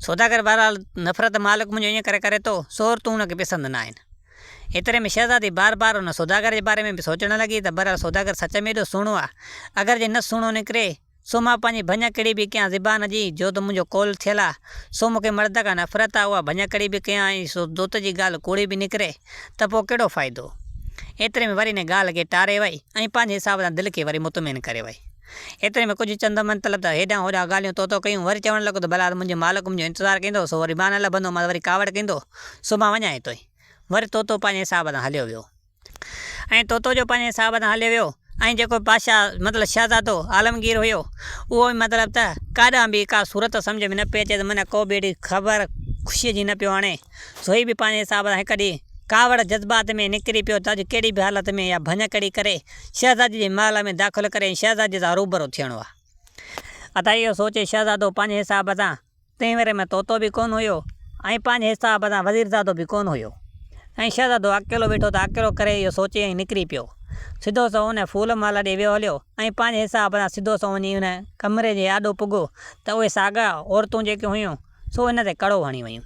سوداگر بهرحال نفرت مالڪ منهنجو ائين ڪري ڪري ٿو سو عورتون هن کي پسند نه آهن. ايتري ۾ شهزادي بار بار ان سوداگر جي باري ۾ به سوچڻ لڳي ته بهرحال سوداگر سچ ۾ ايڏو سهڻو آهي اگر جي نه سهڻو نڪري سو مان پنهنجي ڀڃڪڙي به ڪيان زبان جي جو ته منهنجو قول ٿيل آهي سو مون کي مرد کان نفرت آهي اها ڀڃڪڙي به ڪيان ۽ سو دوت جي ڳالهه ڪوڙي به نڪري ته پوء ڪهڙو فائدو. ايتري ۾ وري ان ڳالهه کي ٽاري وئي ۽ پنهنجي حساب سان دل کي وري مطمئن ڪري وئي. ايتري ۾ ڪجهه چند مطلب ته هيڏانهن هوڏانهن ڳالهيون طوطو ڪيون، وري چوڻ لڳو ته ڀلا منهنجو مالڪ منهنجو انتظار ڪندو، سو وري مان نه لڀندومانس، وري ڪاوڙ ڪندو، سو مان وڃان هتوئي. وري طوطو پنهنجي حساب سان هليو ويو. ۽ طوطو جو پنهنجي حساب سان هليو ويو ۽ جيڪو بادشاهه مطلب شهزادو عالمگير هيو، اهو به مطلب ته ڪاڏانهن به ڪا صورت سمجهه ۾ نه پئي اچي ته معنيٰ ڪو به اهڙي خبر خوشيء جي نه پيو آڻي. سو هي به پنهنجي حساب سان هڪ ڏينهن ڪاوڙ جذبات ۾ نڪري پيو ته اڄ ڪهڙي به حالت ۾ اها ڀڃڪڙي ڪري شهزادي جي محل ۾ داخل ڪري ۽ شهزادي سان روبرو ٿيڻو آهي. ادا اهو سوچي شهزادو پنهنجي حساب سان تنهن ويري ۾ طوطو به ڪونه هيو ۽ پنهنجي حساب سان وزيرزادو به ڪونه هيو ۽ شهزادو اڪيلو ويٺو ته اڪيلو ڪري اهو سوچي ۽ نڪري پيو. سڌو سنئون ان ڦول محل ڏي ويو هليو ۽ پنهنجي حساب سان سڌو سنئون وڃي ان ڪمري جي آڏو پڳو ته اهي ساڳا عورتون جيڪيون هيون سو هن تي ڪڙو هڻي ويون.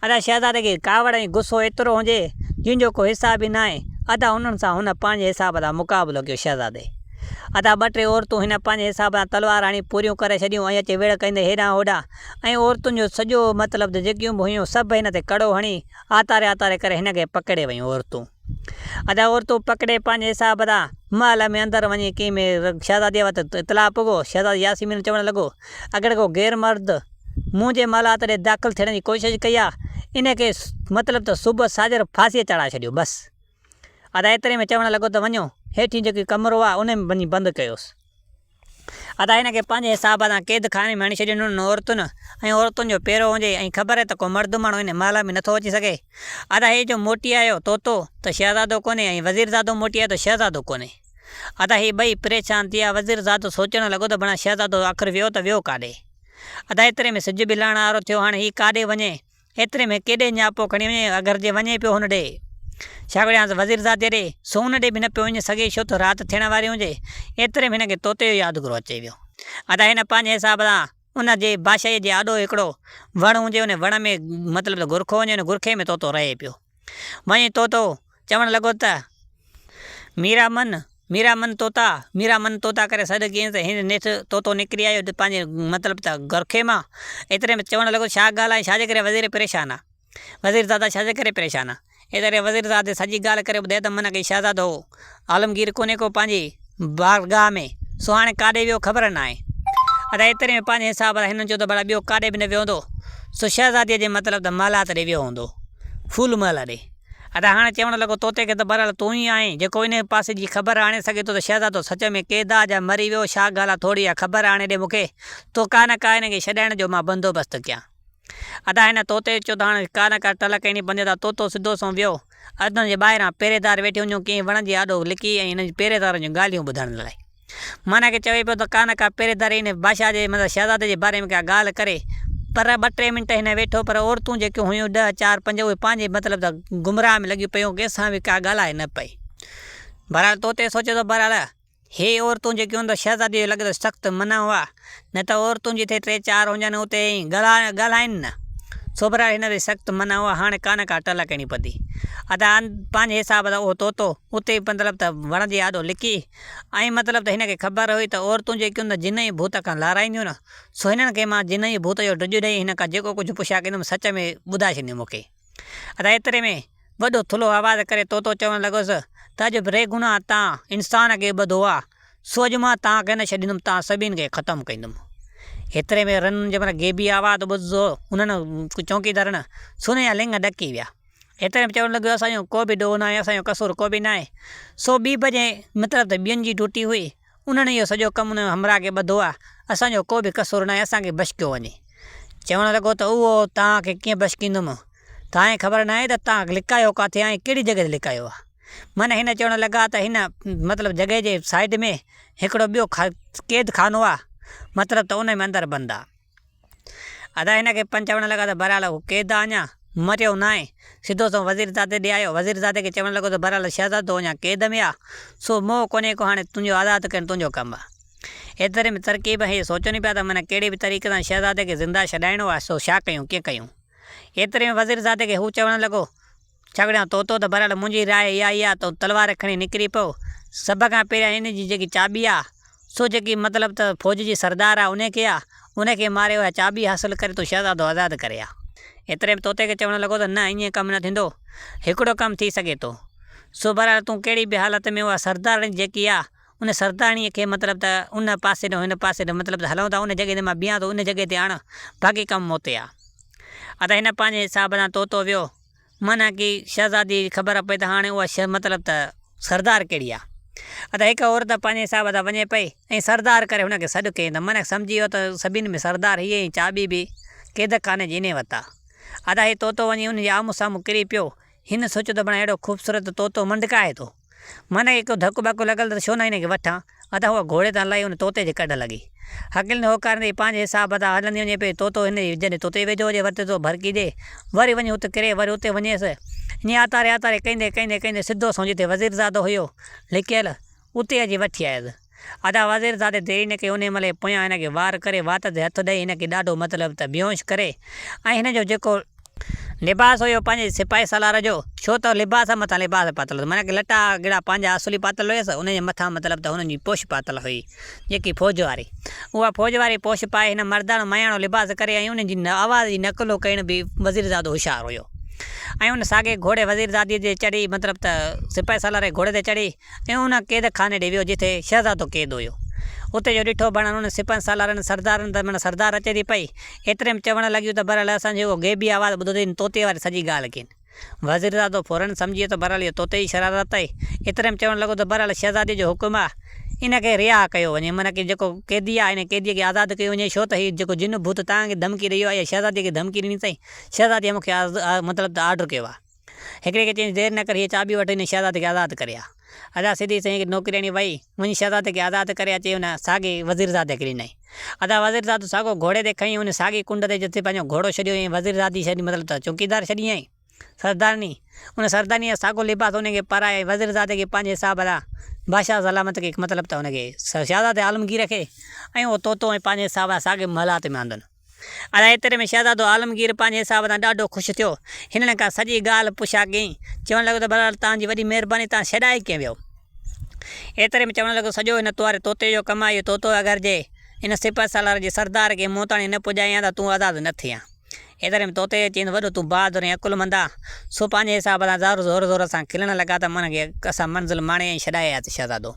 ادا شهزادي کي ڪاوڙ ۽ غصو ايترو هجي، جنهن جو ڪو حساب ئي ناهي. ادا انهن سان هن پنهنجي حساب سان مقابلو ڪيو. شهزادي ادا ٻه ٽي عورتون هن پنهنجي حساب سان تلوار هڻي پوريون ڪري ڇڏيون ۽ اچي ويڙهه ڪندي هيڏانهن هوڏانهن ۽ عورتن جو سڄو مطلب ته جيڪيون به هيون سڀ هن تي ڪڙو هڻي آتاري آتاري ڪري هن کي پڪڙي ويون عورتون. ادا عورتون پڪڙي پنهنجي حساب سان محل ۾ اندر وڃي ڪنهن ۾ شهزادي وٽ اطلاع پڳو. شهزادي ياسمين چوڻ لڳو، اگر ڪو غير مرد منهنجي محلات ڏي داخل ٿيڻ جي ڪوشش ڪئي آ، ان کي مطلب ته صبح ساجهر ڦاسيء چاڙهائي ڇڏيو، بس. ادا ايتري ۾ چوڻ لڳو ته وڃو، هيٺين جيڪي ڪمرو آ، ان ۾ وڃي بند ڪيوس. ادا هن کي پنهنجي حساب سان قيد خاني ۾ هڻي ڇڏيو، انهن عورتن ۽ عورتن جو پيرو هجي ۽ خبر ته ڪو مرد ماڻهو هن محل ۾ نٿو اچي سگهي. ادا هي جو موٽي آيو طوطو ته شهزادو ڪونهي ۽ وزيرزادو موٽي آيو ته شهزادو ڪونهي. ادا هي ٻئي پريشان ٿي ويا، وزيرزادو سوچڻ لڳو ته ڀڻا شهزادو آخر ويو ته ويو ڪاڏي؟ ادا ايتري ۾ سج به لهڻ وارو ٿيو، هاڻي هي ڪاڏي وڃي؟ ايتري ۾ ڪيڏي نياپو کڻي وڃي، اگر جي وڃي پيو هن ڏي. ڇاڪاڻ ته وزيرزادي ڏي، سو ان ڏي به نه پيو وڃي سگهي، ڇو ته رات ٿيڻ واري هجي. ايتري ۾ هن کي طوطي جو يادگيرو اچي ويو. ادا هن پنهنجي حساب سان ان جي بادشاهيء جي آڏو هڪڙو وڻ هجي، ان وڻ ۾ مطلب ته گرکو هجي، ان گرکي ۾ طوطو رهي پيو. وڃي طوطو چوڻ لڳو ته. ميرا من، ميرا من طوطا، ميرا من طوطا ڪري سڏ ڪيائينس ته هن نيٺ طوطو نڪري آيو پنهنجي مطلب ته گرکي مان. ايتري ۾ چوڻ لڳو ڇا ڳالهه آهي ڇا جي ڪري وزير پريشان آ؟ وزير زاده ڇا جي ڪري پريشان آ؟ ايتري وزير زادي سڄي ڳالهه ڪري ٻڌائي ته من ڪي شهزادو عالمگير ڪونهي ڪو پنهنجي بارگاهه ۾ سو هاڻي ڪاڏي ويو خبر ناهي. ادا ايتري ۾ پنهنجي حساب سان هنن چيو ته ڀلا ٻيو ڪاڏي به نه ويو هوندو سو شهزاديء جي مطلب ته محلات ڏي ويو هوندو. ڦول محل ڏي. ادا هاڻي چوڻ لڳو طوطي کي ته بهرحال تون ئي آهين جيڪو انهيء پاسي جي خبر آڻي سگهين ٿو ته شهزادو سچ ۾ قيد آ جا مري ويو ڇا ڳالهه آ ٿوري اها خبر آڻي ڏي مون کي تو ڪا نه ڪا هن کي ڇڏائڻ جو مان بندوبست ڪيان. ادا هن طوطي چيو ته هاڻي ڪا نه ڪا ٽل ڪرڻي پوندي ادا طوطو سڌو سنئون ويو اڌن جي ٻاهران پهريدار ويٺي هنيون ڪنهن وڻ جي آڏو لڪي ۽ هنن جي پهريدارن جون ڳالهيون ٻڌڻ لاء. معنيٰ ڪي چوي پيو ته ڪا نه ڪا پهريداري ان بادشاهه جي مطلب شهزادي جي باري ۾ ڪا ڳالهه ڪري. پر ٻه ٽي منٽ هن ويٺو پر عورتون جيڪيون هيون ڏهه چار پنج اهي پنهنجي مطلب ته گمراهه ۾ لڳيون پيون ڪنهن سان به ڪا ڳالهائي نه پئي. بهرحال طوطي سوچيو ته بهرحال هي عورتون جيڪيون هن ته شهزادي جو لڳي ٿو سخت منع هئا نه ته عورتون جتي ٽي چار هجن اتي ائين ڳالهائين نه. سو بهرحال هن جي سخت منع هئا هاڻي ڪا نه ڪا ٽل ڪرڻي پوندي. ادا پنهنجي حساب سان اهو طوطو اتي مطلب ته وڻ جي آڏو لڪي ۽ مطلب ته هن کي خبر هئي ته عورتون جيڪيون نه جن ۽ ڀوت کان لارائينديون نه سو هنن کي مان جن ۽ ڀوت جو ڊڄ ڏئي هن کان جيڪو ڪجهه پڇا ڪندم سچ ۾ ٻڌائي ڇڏينديون مون کي. ادا ايتري ۾ وڏو ٿلهو آواز ڪري طوطو چوڻ لڳس ته اڄ بيگناهه تان انسان کي ٻڌو آ، سو اڄ مان تان کي نه ڇڏيندم، تان سڀني کي ختم ڪندم. ايتري ۾ رن جي معنيٰ غيبي آواز ٻڌو انهن چونڪيدارن، سو انهن جا لڱ ڏڪي ويا. ايتري ۾ چوڻ لڳو اسان جو ڪو به ڏوهه ناهي، اسان جو قصور ڪو به ناهي. سو ٻي بجي مطلب ته ٻين جي ڊيوٽي هئي، انهن اهو سڄو ڪم ان همراهه کي ٻڌو آ، اسان جو ڪو به قصور ناهي، اسان کي بشڪيو وڃي. چوڻ لڳو ته اهو توهان کي ڪيئن بشڪيندم؟ توهان کي خبر ناهي ته توهان لڪايو ڪاٿي آ ۽ ڪهڙي جڳهه تي لڪايو آ. معنيٰ هن چوڻ لڳا ته هن مطلب جڳهه جي سائيڊ ۾ هڪڙو ٻيو قيد خانو آ، مطلب ته ان ۾ اندر بند آ. ادا هن کي پن چوڻ لڳا ته بهرحال هو قيد آ اڃا مريو ناهي. سڌو سنئون وزيرزادي ڏي آيو. وزيرزادي کي چوڻ لڳو ته بهرحال شهزادو اڃا قيد ۾ آ، سو موهه ڪونهي ڪو هاڻي تنهنجو آزاد ڪرڻ تنهنجو ڪم آ. ايتري ۾ ترڪيب هي سوچن پيا ته معنيٰ ڪهڙي به طريقي سان شهزادي کي زنده ڇڏائڻو آ سو ڇا ڪيون ڪيئن ڪيون. ايتري ۾ وزيرزادي کي هو چوڻ لڳو ڇاڪاڻ طوطو ته بهرحال منهنجي راء اها ئي آ ته تلوار کڻي نڪري پئو. سڀ کان پهريان ان جي جيڪي چاٻي آ، سو جيڪي مطلب ته فوج جي سردار آ، انهي کي آ، ان کي ماري اها چاٻي حاصل ڪري تون شهزادو آزاد ڪري آ. ايتري ۾ طوطي کي چوڻ لڳو ته نه ائين ڪم نه ٿيندو، هڪڙو ڪم ٿي سگهي ٿو. سو بهرحال تون ڪهڙي به حالت ۾ اها سردارڻي جيڪي آ، ان سردارڻيء کي مطلب ته ان پاسي ڏانهن هن پاسي ڏانهن مطلب ته هلون ٿا ان جڳهه تي مان بيهان ٿو ان جڳهه تي آڻ، باقي ڪم مون تي آ. ادا هن پنهنجي حساب سان طوطو ويو. معنيٰ ڪي شهزاديء کي خبر پئي ته هاڻي اها شيء مطلب ته سردار ڪهڙي آ. ادا هڪ عورت پنهنجي حساب سان وڃي پئي ۽ سردار ڪري هن کي سڏ ڪيائين ته معنيٰ سمجهي ويو ته سڀني ۾ سردار هيء ۽ چاٻي به قيد خاني جي انهيء وٽ آ. ادا هي طوطو وڃي ان جي آمهون سامهون ڪري پيو. هن سوچيو ته بڻا اهڙو خوبصورت طوطو منڊڪائي ٿو. من کي ڪو ڌڪ ٻڪ لڳل ته ڇو نه هن کي وٺان. ادا هوء گهوڙي تان لهي ان طوطي جي ڪڍ لڳي. هڪلندي هوڪاريندي پنهنجي حساب تان هلندي وڃي پئي. طوطو هن جي جڏهن طوطي جي ويجهو هجي وري طوطو ڀرڪي ڏي. وري وڃي ات ڪري وري اتي وڃيس. ائين آتاري آتاري ڪندي ڪندي ڪندي سڌو سنئون جتي وزيرزادو هيو لڪيل اتي اچي وٺي آيس. ادا وزير زادي ديري نه ڪئي انهي مهل ئي پويان هن کي وار ڪري وات تي هٿ ڏئي هن کي ڏاڍو مطلب ته بيهوش ڪري ۽ هن جو جيڪو لباس هيو پنهنجي سپاهي سالار جو ڇو ته لباس مٿان لباس پاتل هيس معنيٰ ڪي لٽا گڙا پنهنجا اصلي پاتل هيس انهي جي مٿان مطلب ته هنن جي پوش پاتل هئي جيڪي فوج واري اها فوج واري پوش پائي هن مرداڻو مياڻو لباس ڪري ۽ انهي جي آواز جي نقل ڪرڻ به وزير زادو هوشيار هيو ۽ ان ساڳي گهوڙي وزير زادي تي چڙهي مطلب ته سپاهي سالار جي گهوڙي تي چڙهي ۽ ان قيد خاني ڏي ويو جتي شهزادو قيد هيو. اتي جو ڏٺو بڻن انهن سپهن سالارن سردارن ته معنيٰ سردار اچي ٿي پئي. ايتري ۾ چوڻ لڳيون ته بهرحال اسان جيڪو غيبي آواز ٻڌو ته ان طوطي واري سڄي ڳالهه ڪين. وزيرزادو فوراً سمجهي ويو ته بهرحال اهو طوطي جي شرارت آهي. ايتري ۾ چوڻ لڳو ته بهرحال شهزادي جو حڪم آهي ان کي رها ڪيو وڃي معنيٰ ڪي جيڪو قيدي آهي ان قيدي کي آزاد ڪيو وڃي ڇو ته هي جيڪو جن ڀوت توهان کي ڌمڪي ڏئي ويو آهي يا شهزادي کي ڌمڪي ڏني اٿئي شهزادي مون کي مطلب ته آرڊر ڪيو آهي. هڪڙي کي چيائين، دير نه ڪر، هيء چاٻي وٺ، هن شهزادي کي آزاد ڪري آ. ادا سڌي سنئين هڪ نوڪرياڻي وئي، وڃي شهزادي کي آزاد ڪري اچي ان ساڳئي وزيرزادي کي ڏنائين. ادا وزيرزادو ساڳو گهوڙي تي کڻي ان ساڳي ڪنڊ تي جتي پنهنجو گهوڙو ڇڏيو هئائين، وزيرزادي ڇڏي مطلب ته چوڪيدار ڇڏي هئائين، سردارڻي، ان سردارڻيء جو ساڳو لباس ان کي پارائي ۽ وزيرزادي کي پنهنجي حساب سان بادشاهه سلامت کي مطلب ته ان کي شهزادي عالمگير کي ۽ اهو طوطو ۽ پنهنجي حساب سان ساڳي محلات ۾ آندن. ادا ايتري ۾ شهزادو عالمگير پنهنجي حساب سان ڏاڍو خوش ٿيو. هنن کان سڄي ڳالهه پڇا ڪيائين. چوڻ لڳو ته بهرحال توهان جي وڏي مهرباني توهان ڇڏائي ڪيئن ويو؟ ايتري ۾ چوڻ لڳو سڄو هن تواري طوطي جو ڪم آهي اهو طوطو اگر جي هن سپهه سالار جي سردار کي مون تاڻي نه پڄائين ها ته تون آزاد نه ٿين ها. ايتري ۾ طوطي چيائين ته وڏو تون بهادر ۽ عقلمند آن. سو پنهنجي حساب سان زور زور زور سان کلڻ لڳا ته من کي اسان منزل ماڻي ۽ ڇڏائي آياسين شهزادو.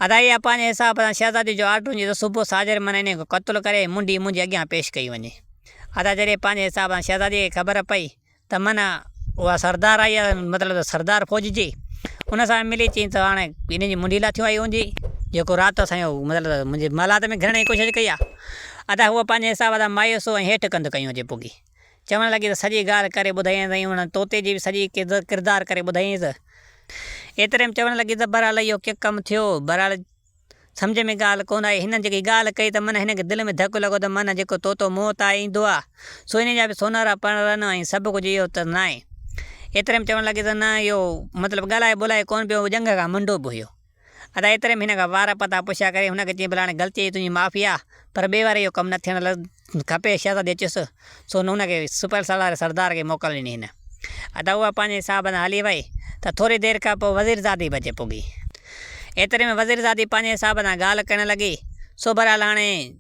ادا اها پنهنجي حساب سان شهزادي جو آرڊر هجي ته صبح ساجهر من انهيء کي قتل ڪري منڍي منهنجي اڳيان پيش ڪئي وڃي. ادا جڏهن پنهنجي حساب سان شهزادي کي خبر پئي ته من اها سردار آئي آهي مطلب ته سردار فوج جي ان سان ملي چيائين ته هاڻي انهيء جي منڍي لاٿيون آئي هوندي جيڪو رات اسان جو مطلب ته منهنجي محلات ۾ گهڙڻ جي ڪوشش ڪئي آهي. ادا هوء پنهنجي حساب سان مايوس ۽ هيٺ ڪنڌ کنيو اچي پڳي. چوڻ لڳي ته سڄي ڳالهه ڪري ٻڌايائينس ۽ ان طوطي جي به سڄي ڪردار ڪري ٻڌايائينس. ايتري ۾ چوڻ لڳي ته بهرحال اهو ڪيئن ڪم ٿيو، بهرحال سمجهه ۾ ڳالهه ڪونه آئي. هنن جيڪي ڳالهه ڪئي ته من هن کي دل ۾ ڌڪ لڳو ته من جيڪو طوطو منهن تان ايندو آ، سو انهي جا به سونهرا پرن ۽ سڀ ڪجهه اهو ته ناهي. ايتري ۾ چوڻ لڳي ته نه اهو مطلب ڳالهائي ٻولائي ڪونه پيو، هو ڄنگهه کان منڊو به هيو. ادا ايتري ۾ هن کان وار پتا پڇا ڪري هن کي چيائين ڀلا هاڻي غلطي جي تنهنجي معافي آ، پر ٻئي واري اهو ڪم نه ٿيڻ کپي شهزادي چيس، سو هن کي سپهه سالار سردار کي موڪل ڏني هن. ادا اها پنهنجي حساب سان هلي وئي ته ٿوري دير کان پوء وزيرزادي به اچي پڳي. ايتري ۾ وزيرزادي پنهنجي حساب سان ڳالهه ڪرڻ لڳي، سو بهرحال هاڻي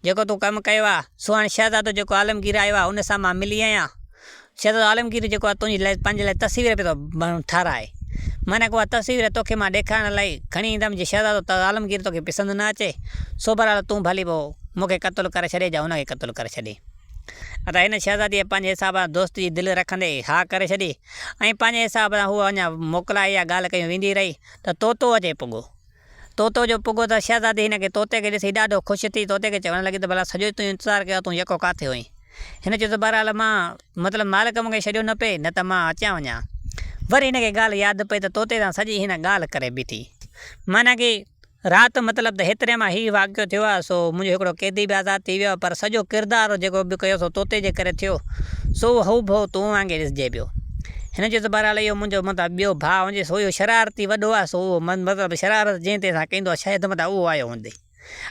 جيڪو تون ڪم ڪيو آهي، سو هاڻي شهزادو جيڪو عالمگير آيو آهي، ان سان مان ملي آهيان. شهزادو عالمگير جيڪو آهي تنهنجي لاء پنهنجي لاء تصوير پيو ٿو ٺهرائي. معنيٰ اها تصوير توکي مان ڏيکارڻ لاء کڻي ايندم، جي شهزادو عالمگير توکي پسند نه اچي، سو بهرحال تون ڀلي پوء مون کي قتل ڪري ڇڏي يا هن کي قتل ڪري ڇڏي. ادا هن شهزاديء پنهنجي حساب سان دوست جي دل رکندي ها ڪري ڇڏي ۽ پنهنجي حساب سان هوء اڃا موڪلائي اها ڳالهه ڪيون ويندي رهي ته طوطو اچي پڳو. طوطو جو پڳو ته شهزادي هن کي طوطي کي ڏسي ڏاڍو خوش ٿي طوطي کي چوڻ لڳي ته ڀلا سڄو تنهنجو انتظار ڪيو آهي تون يڪو ڪاٿي هئين؟ هن چيو ته بهرحال مان مطلب مالڪ مون کي ڇڏيو نه پئي نه ته مان اچان وڃان. وري هن کي ڳالهه ياد پئي ته طوطي سان سڄي هن ڳالهه ڪري بيٺي. معنيٰ ڪي رات مطلب ته هيتري مان هي واقعو ٿيو آهي سو منهنجو هڪڙو قيدي به آزاد ٿي ويو آهي پر سڄو ڪردار جيڪو به ڪيو سو طوطي جي ڪري ٿيو سو هوبهو تون وانگي ڏسجي پيو. هن چيو ته بهرحال اهو منهنجو مطلب ٻيو ڀاء هجي سو اهو شرارتي وڏو آهي سو اهو مطلب شرارت جنهن تي اسان ڪندو آهي شايد متان اهو آيو هوندي.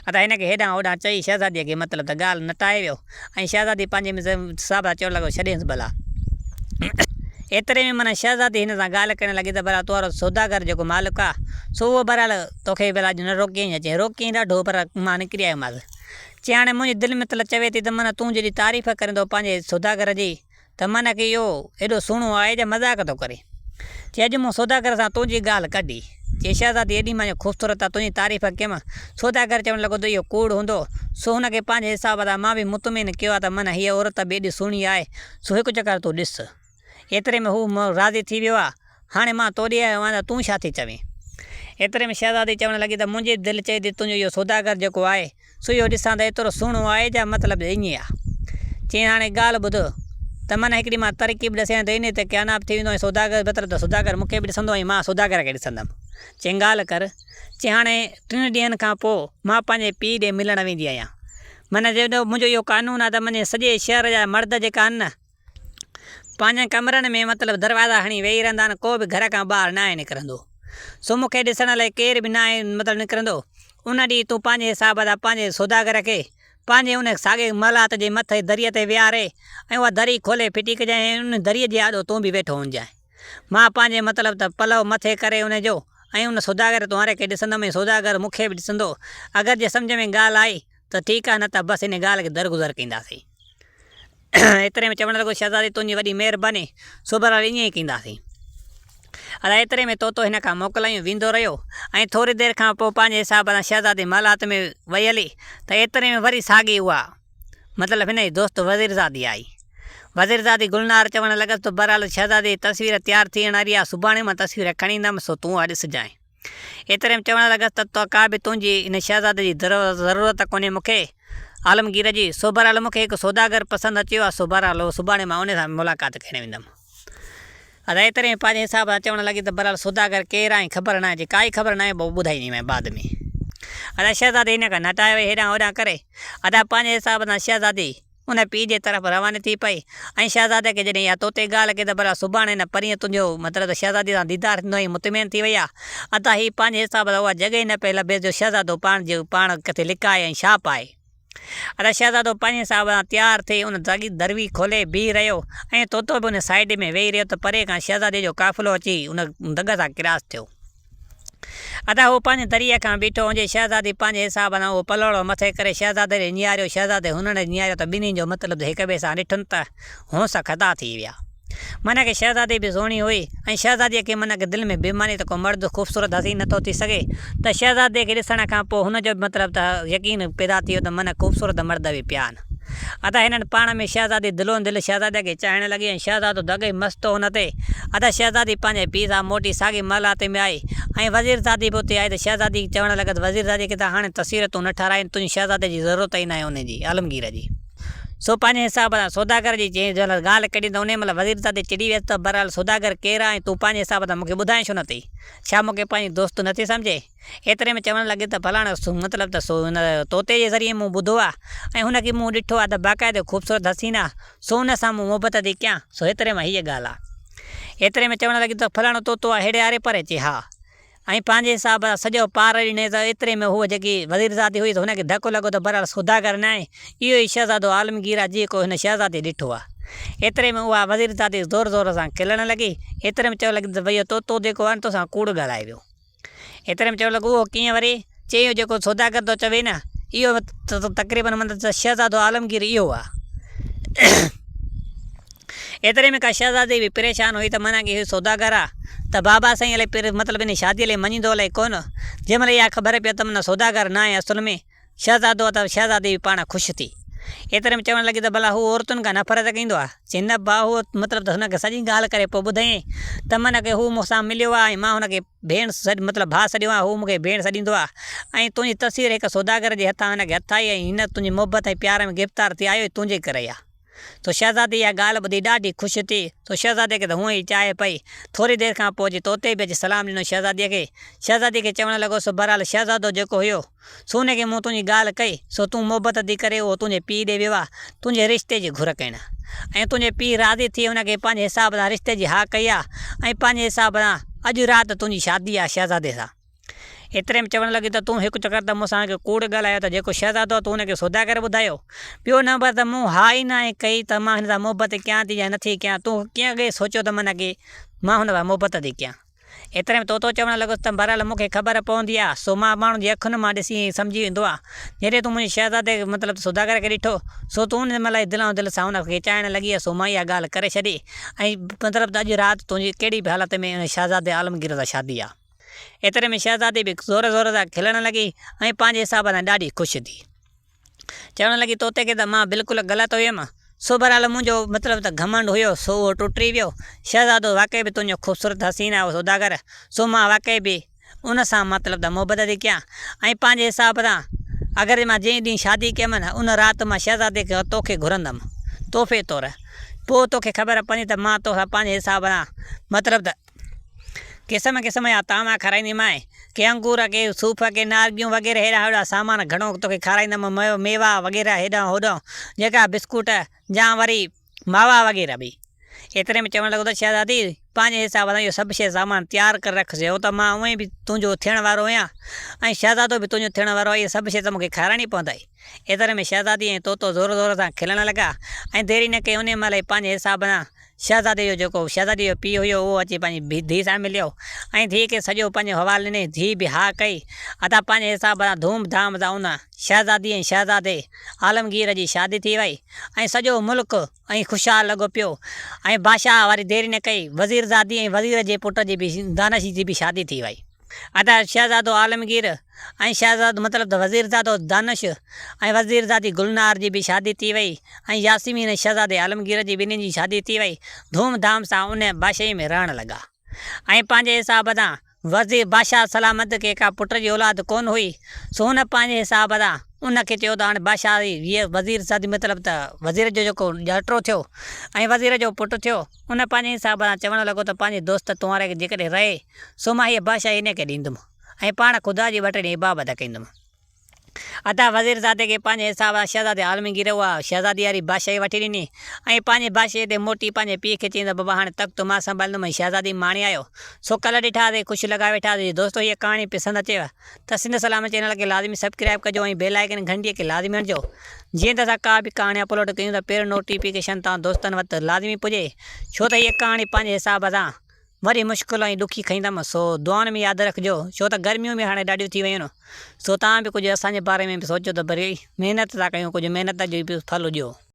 ادا هن کي هيڏانهن هوڏانهن چئي شهزاديء کي مطلب ته ڳالهه نٽائي ويو ۽ شهزادي پنهنجي حساب سان چوڻ لڳو ڇڏينس ڀلا. ايتري ۾ معنيٰ شهزادي هن سان ڳالهه ڪرڻ لڳي ته ڀلا تو وارو سوداگر جيڪو مالڪ آ سو اهو بهرحال توکي ڀلا اڄ نه روڪيائين يا چيائين روڪيائين ڏاڍو پر مان نڪري آيومانس. چيائين هاڻي منهنجي دل مطلب چوي ٿي ته معنيٰ تون جيڏي تعريف ڪرين ٿو پنهنجي سوداگر جي ته معنيٰ ڪي اهو ايڏو سهڻو آهي جا مذاق ٿو ڪري. چي اڄ مون سوداگر سان تنهنجي ڳالهه ڪڍي. چي شهزادي ايڏي معني خوبصورت آ تنهنجي تعريف ڪيم. سوداگر چوڻ لڳو ته اهو ڪوڙ هوندو. سو هن کي پنهنجي حساب سان مان به مطمئن ڪيو آ ته معنيٰ هيء عورت به ايڏي سهڻي آهي سو هڪ چڪر تون ڏس. ايتري ۾ هو راضي ٿي ويو آ. هاڻي مان تو ڏي آيو آهيان ته تون ڇا ٿي چوين؟ ايتري ۾ شهزادي چوڻ لڳي ته منهنجي به دل چئي ٿي تنهنجو اهو سوداگر جيڪو آهي سو اهو ڏسان ته ايترو سهڻو آهي جا مطلب ائين آ. چيائين هاڻي ڳالهه ٻڌ ته من هڪڙي مان ترڪيب ڏسيان ته انهيء تي قياناب ٿي ويندو ۽ سوداگر مطلب ته سوداگر مون کي به ڏسندو ۽ مان سوداگر کي ڏسندم. چيائين ڳالهه ڪر. چيائين هاڻي ٽن ڏينهن کان پوء مان پنهنجي پيء ڏي ملڻ ويندي آهيان. من چيو منهنجو اهو قانون آ ته منهنجي سڄي شهر جا مرد جيڪا آهن نه، پنهنجن ڪمرن ۾ مطلب دروازا هڻي ويهي رهندا آهن، ڪو به گهر کان ٻاهر ناهي نڪرندو. سو مون کي ڏسڻ لاء ڪير به ناهي مطلب نڪرندو. ان ڏينهن تون پنهنجي حساب سان پنهنجي سوداگر کي پنهنجي ان ساڳئي محلات جي مٿي دريء تي ويهاري ۽ اها دري کولي ڦٽي ڪجانء ۽ ان دريء جي آڏو تون به ويٺو هجانء. مان پنهنجي مطلب ته پلئه مٿي ڪري ان جو ۽ ان سوداگر تنهاري کي ڏسندم ۽ سوداگر مون کي به ڏسندو. اگر جي سمجهه ۾ ڳالهه آئي ته ٺيڪ آهي نه ته بس ان ڳالهه کي درگذر ڪنداسين. ايتري ۾ چوڻ لڳو، شهزادي تنهنجي وڏي مهرباني، سو بهرحال ائين ئي ڪنداسين. ادا ايتري ۾ طوطو هن کان موڪلايون ويندو رهيو ۽ ٿوري دير کان پوء پنهنجي حساب سان شهزادي محلات ۾ وئي هلي ته ايتري ۾ وري ساڳي اها مطلب هن جي دوست وزيرزادي آئي. وزيرزادي گلنار چوڻ لڳس ته بهرحال شهزادي جي تصوير تيار ٿيڻ واري آهي، سڀاڻي مان تصوير کڻي ايندم سو تون اها ڏسجانء. ايتري ۾ چوڻ لڳس ته تو ڪا به تنهنجي ان شهزادي جي ضرورت ڪونهي مون کي، عالمگير جي، سو بهرحال مون کي هڪ سوداگر پسند اچي ويو آهي سو بهرحال سڀاڻي مان انهي سان ملاقات ڪرڻ ويندم. ادا ايتري ۾ پنهنجي حساب سان چوڻ لڳي ته بهرحال سوداگر ڪير آهي خبر ناهي جي ڪائي خبر ناهي پوء ٻڌائينديمانء بعد ۾. ادا شهزادي هن کان نٽائي وئي هيڏانهن هوڏانهن ڪري. ادا پنهنجي حساب سان شهزادي ان پيء جي طرف رواني ٿي پئي ۽ شهزادي کي جڏهن اها طوطي ڳالهه ڪئي ته ڀلا سڀاڻي نه پرينء تنهنجو مطلب ته شهزادي سان ديدار ٿيندو ۽ مطمئن ٿي وئي آ. ادا هي پنهنجي حساب سان اها جڳهه ئي نه پئي لڀيس جو شهزادو پاڻ جي پاڻ ڪٿي لڪائي ۽ ڇا پائي. ادا شهزادو پنهنجي حساب سان تيار ٿي ان ساڳي دروي کولي بيهي رهيو ۽ طوطو به ان سائيڊ ۾ ويهي رهيو ته پري کان شهزادي جو قافلو اچي ان دڳ سان ڪراس ٿيو. ادا هو پنهنجي دريء کان بيٺو هجي، شهزادي پنهنجي حساب سان اهو پلوڙو مٿي ڪري شهزادي ڏي نهاريو، شهزادي هن ڏي نهاريو ته ٻنهي جو مطلب ته هڪ ٻئي سان ڏٺن ته هونس خطا ٿي ويا. معنيٰ ڪه شهزادي به سهڻي هئي ۽ شهزاديء کي معنيٰ ڪه دل ۾ بي معني ته ڪو مرد خوبصورت حسين نٿو ٿي سگهي ته شهزادي کي ڏسڻ کان پوء هن جو به مطلب ته يقين پيدا ٿي ويو ته معنيٰ خوبصورت مرد به پيا آهن. ادا هنن پاڻ ۾ شهزادي دلون دل شهزادي کي چاهڻ لڳي ۽ شهزادو ته اڳ ئي مست هو ان تي. ادا شهزادي پنهنجي پيء سان موٽي ساڳي محلات ۾ آئي ۽ وزيرزادي به اتي آئي ته شهزادي کي چوڻ لڳس وزيرزادي کي ته هاڻي تصوير تون نه ٺهرائين تنهنجي شهزادي جي ضرورت ئي ناهي انهي جي، عالمگير جي. سو پنهنجي حساب سان سوداگر جي جنهن مهل ڳالهه ڪڍي ته انهي مهل وزيرزادي چڙي ويس ته بهرحال سوداگر ڪير آهي ۽ تون پنهنجي حساب سان مون کي ٻڌائين ڇو نه ٿي؟ ڇا مون کي پنهنجي دوست نه ٿي سمجهين؟ ايتري ۾ چوڻ لڳي ته فلاڻو مطلب ته سو هن طوطي جي ذريعي مون ٻڌو آ ۽ هن کي مون ڏٺو آ ته باقاعدي خوبصورت حسين آ سو ان سان مون محبت ٿي ڪيان سو ايتري مان هيء ڳالهه آ. ايتري ۾ چوڻ لڳي ته فلاڻو طوطو آ ههڙي آري پري؟ چي ها. ۽ پنهنجي حساب سان سڄو پار ڏني ته ايتري ۾ هوء جيڪي وزيرزادي هئي ته هن کي ڌڪ لڳو ته بهرحال سوداگر ناهي، اهو ئي شهزادو عالمگير آهي جيڪو هن شهزادي ڏٺو آهي. ايتري ۾ اها وزيرزادي زور زور سان کلڻ لڳي. ايتري ۾ چوڻ لڳي ته ڀئي اهو طوطو جيڪو آهي نه توسان ڪوڙ ڳالهائي ويو. ايتري ۾ چوڻ لڳو اهو ڪيئن وري؟ چي اهو جيڪو سوداگر ٿو چوي نه اهو تقريبن مطلب ته شهزادو عالمگير اهو آهي. ايتري ۾ ڪا شهزادي به پريشان هئي ته معنيٰ ڪي هي سوداگر آ ته بابا سائين الائي پير مطلب انهي شاديء لئي مڃيندو الائي ڪونه. جنهن مهل اها خبر پيس ته معنيٰ سوداگر ناهي اصل ۾ شهزادو آ ته شهزادي به پاڻ خوش ٿي. ايتري ۾ چوڻ لڳي ته ڀلا هو عورتن کان نفرت ڪندو آ؟ چي نه ڀاء هو مطلب ته هن کي سڄي ڳالهه ڪري پوء ٻڌايائين ته معنيٰ ڪي هو مون سان مليو آ ۽ مان هن کي ڀيڻ سڏ مطلب ڀاء سڏيو آ هو مون کي ڀيڻ سڏيندو آ ۽ تنهنجي تصوير هڪ سوداگر جي هٿان هن کي هٿ آئي ۽ هن تنهنجي محبت ۽ پيار ۾ گرفتار ٿي آيو ۽ تنهنجي ڪري آ. سو شهزادي اها ڳالهه ٻڌي ڏاڍي خوش ٿي. سو شهزادي کي ته هونئن ئي چاهه پئي. ٿوري دير کان پوء اچي طوطي به اچي سلام ڏنو شهزاديء کي. شهزاديء کي چوڻ لڳو، سو بهرحال شهزادو جيڪو هيو، سو ان کي مون تنهنجي ڳالهه ڪئي، سو تون محبت ٿي ڪري اهو تنهنجي پيء ڏي ويو آ، تنهنجي رشتي جي گهر ڪرڻ. ۽ تنهنجي پيء راضي ٿي ان کي پنهنجي حساب سان رشتي جي ها ڪئي آ ۽ پنهنجي حساب سان اڄ رات تنهنجي شادي آ شهزادي سان. ايتري ۾ چوڻ لڳي ته تون هڪ چڪر ته مون سان هڪ ڪوڙ ڳالهايو ته جيڪو شهزادو آهي تون ان کي سوداگر ٻڌايو. ٻيو نمبر ته مون ها ئي ناهي ڪئي ته مان هن سان محبت ڪيان ٿي يا نٿي ڪيان تون ڪيئن اڳي سوچيو ته من اڳي مان هن سان محبت ٿي ڪيان. ايتري ۾ طوطو چوڻ لڳس ته بهرحال مون کي خبر پوندي آهي سو مان ماڻهن جي اکين مان ڏسي ۽ سمجهي ويندو آهيان. جڏهن تون منهنجي شهزادي کي مطلب ته سوداگر کي ڏٺو سو تون ان مهل ئي دلئون دل سان هن کي چاهڻ لڳينء سو مان اها ڳالهه ڪري ڇڏي ۽ مطلب ته اڄ رات تنهنجي ڪهڙي به حالت ۾ ان شهزادي عالمگير سان شادي آهي. ايتري ۾ شهزادي به زور زور سان کلڻ لڳي ۽ پنهنجي حساب سان ڏاڍي خوش ٿي. چوڻ لڳي طوطي کي ته مان بلڪل غلط هيم، سو بهرحال منهنجو مطلب ته گهمنڊ هيو سو اهو ٽٽي ويو. شهزادو واقعي به تنهنجو خوبصورت حسين آهي سوداگر، سو مان واقعي به ان سان مطلب ته محبت ٿي ڪيان ۽ پنهنجي حساب سان اگر مان جنهن ڏينهن شادي ڪيم نه ان رات مان شهزادي کي توکي گهرندم تحفي طور، پوء توکي خبر پوندي ته مان توسان پنهنجي حساب سان مطلب ته. قسم قسم جا طعام کارائينديمانء، ڪي انگور، ڪي صوف، ڪي نارنگيون وغيره هيڏانهن هوڏانهن سامان گهڻو توکي کارائيندم، ميوا وغيره هيڏانهن هوڏانهن جيڪا بسڪوٽ يا وري ماوا وغيره به. ايتري ۾ چوڻ لڳو ته شهزادي! پنهنجي حساب سان اهو سڀ شيء سامان تيار ڪري رکجي ته مان اونئين به تنهنجو ٿيڻ وارو آهيان ۽ شهزادو به تنهنجو ٿيڻ وارو آهي، اهي سڀ شيء ته مون کي کارائڻي پوندائي. ايتري ۾ شهزادي ۽ طوطو زور زور سان کلڻ لڳا ۽ دير ئي نه ڪئي انهيء مهل ئي پنهنجي حساب سان شهزادي جو جيڪو شهزادي جو پيء هيو اهو اچي پنهنجي ڌيء سان مليو ۽ ڌيء کي سڄو پنهنجو حوال ڏني ڌيء به ها ڪئي ادا پنهنجي حساب سان ڌوم ڌام سان ان شهزادي ۽ شهزادي عالمگير جي شادي ٿي وئي ۽ سڄو ملڪ ۽ خوشحال لڳو پيو ۽ بادشاهه واري دير نه ڪئي وزيرزادي ۽ وزير جي پٽ جي به دانش جي به شادي ٿي وئي. ادا شهزادو عالمگير ۽ شهزادو مطلب ته وزيرزادو دانش ۽ وزيرزادي گلنار جي به شادي ٿي وئي ۽ ياسمين ۽ شهزادي عالمگير جي ٻنهي جي شادي ٿي وئي. ڌوم ڌام سان ان بادشاهي ۾ رهڻ لڳا ۽ پنهنجي حساب سان وزير بادشاهه سلامت کي ڪا پٽ جي اولاد ڪونه هئي سو هن پنهنجي حساب سان ان کي چيو ته هاڻي بادشاهه هيء وزيرزادي مطلب ته وزير جو جيڪو ڄاٽو ٿيو ۽ وزير جو پٽ ٿيو ان پنهنجي حساب سان چوڻ لڳو ته پنهنجي دوست تنواري کي جيڪڏهن رهي سو مان هيء بادشاهي انهيء کي ڏيندم ۽ پاڻ خدا جي ٻه ٽي ڏينهن عبادت ڪندم. عطا وزيرزادي کي پنهنجي حساب سان شهزادي عالمگير اها شهزادي واري بادشاهي وٺي ڏني ۽ پنهنجي بادشاهيء تي موٽي پنهنجي پيء کي چيائين ته بابا هاڻي تخت مان سنڀاليندم ۽ شهزادي ماڻي آيو. سو ڪلهه ڏٺاسين خوش لڳا ويٺاسين جي دوستو هيء ڪهاڻي پسند اچيو ته سنڌ سلامت چينل کي لازمي سبڪرائيب ڪجو ۽ بيل آئيڪن گهنٽيء کي لازمي هڻجو جيئن ته اسان ڪا به ڪهاڻي اپلوڊ ڪيون ته پهريون نوٽيفڪيشن توهان دوستن وٽ لازمي پڄي ڇو ته هيء ڪهاڻي پنهنجي حساب سان وڏي مشڪل ۽ ڏکي کئيندم سو دعائن ۾ ياد رکجو ڇو ته گرميون به هاڻي ڏاڍيون ٿي ويون سو توهان به ڪجهه اسان جي باري ۾ به سوچيو ته ڀلي محنت ٿا ڪيون ڪجهه محنت جو به ڦل ڏيو.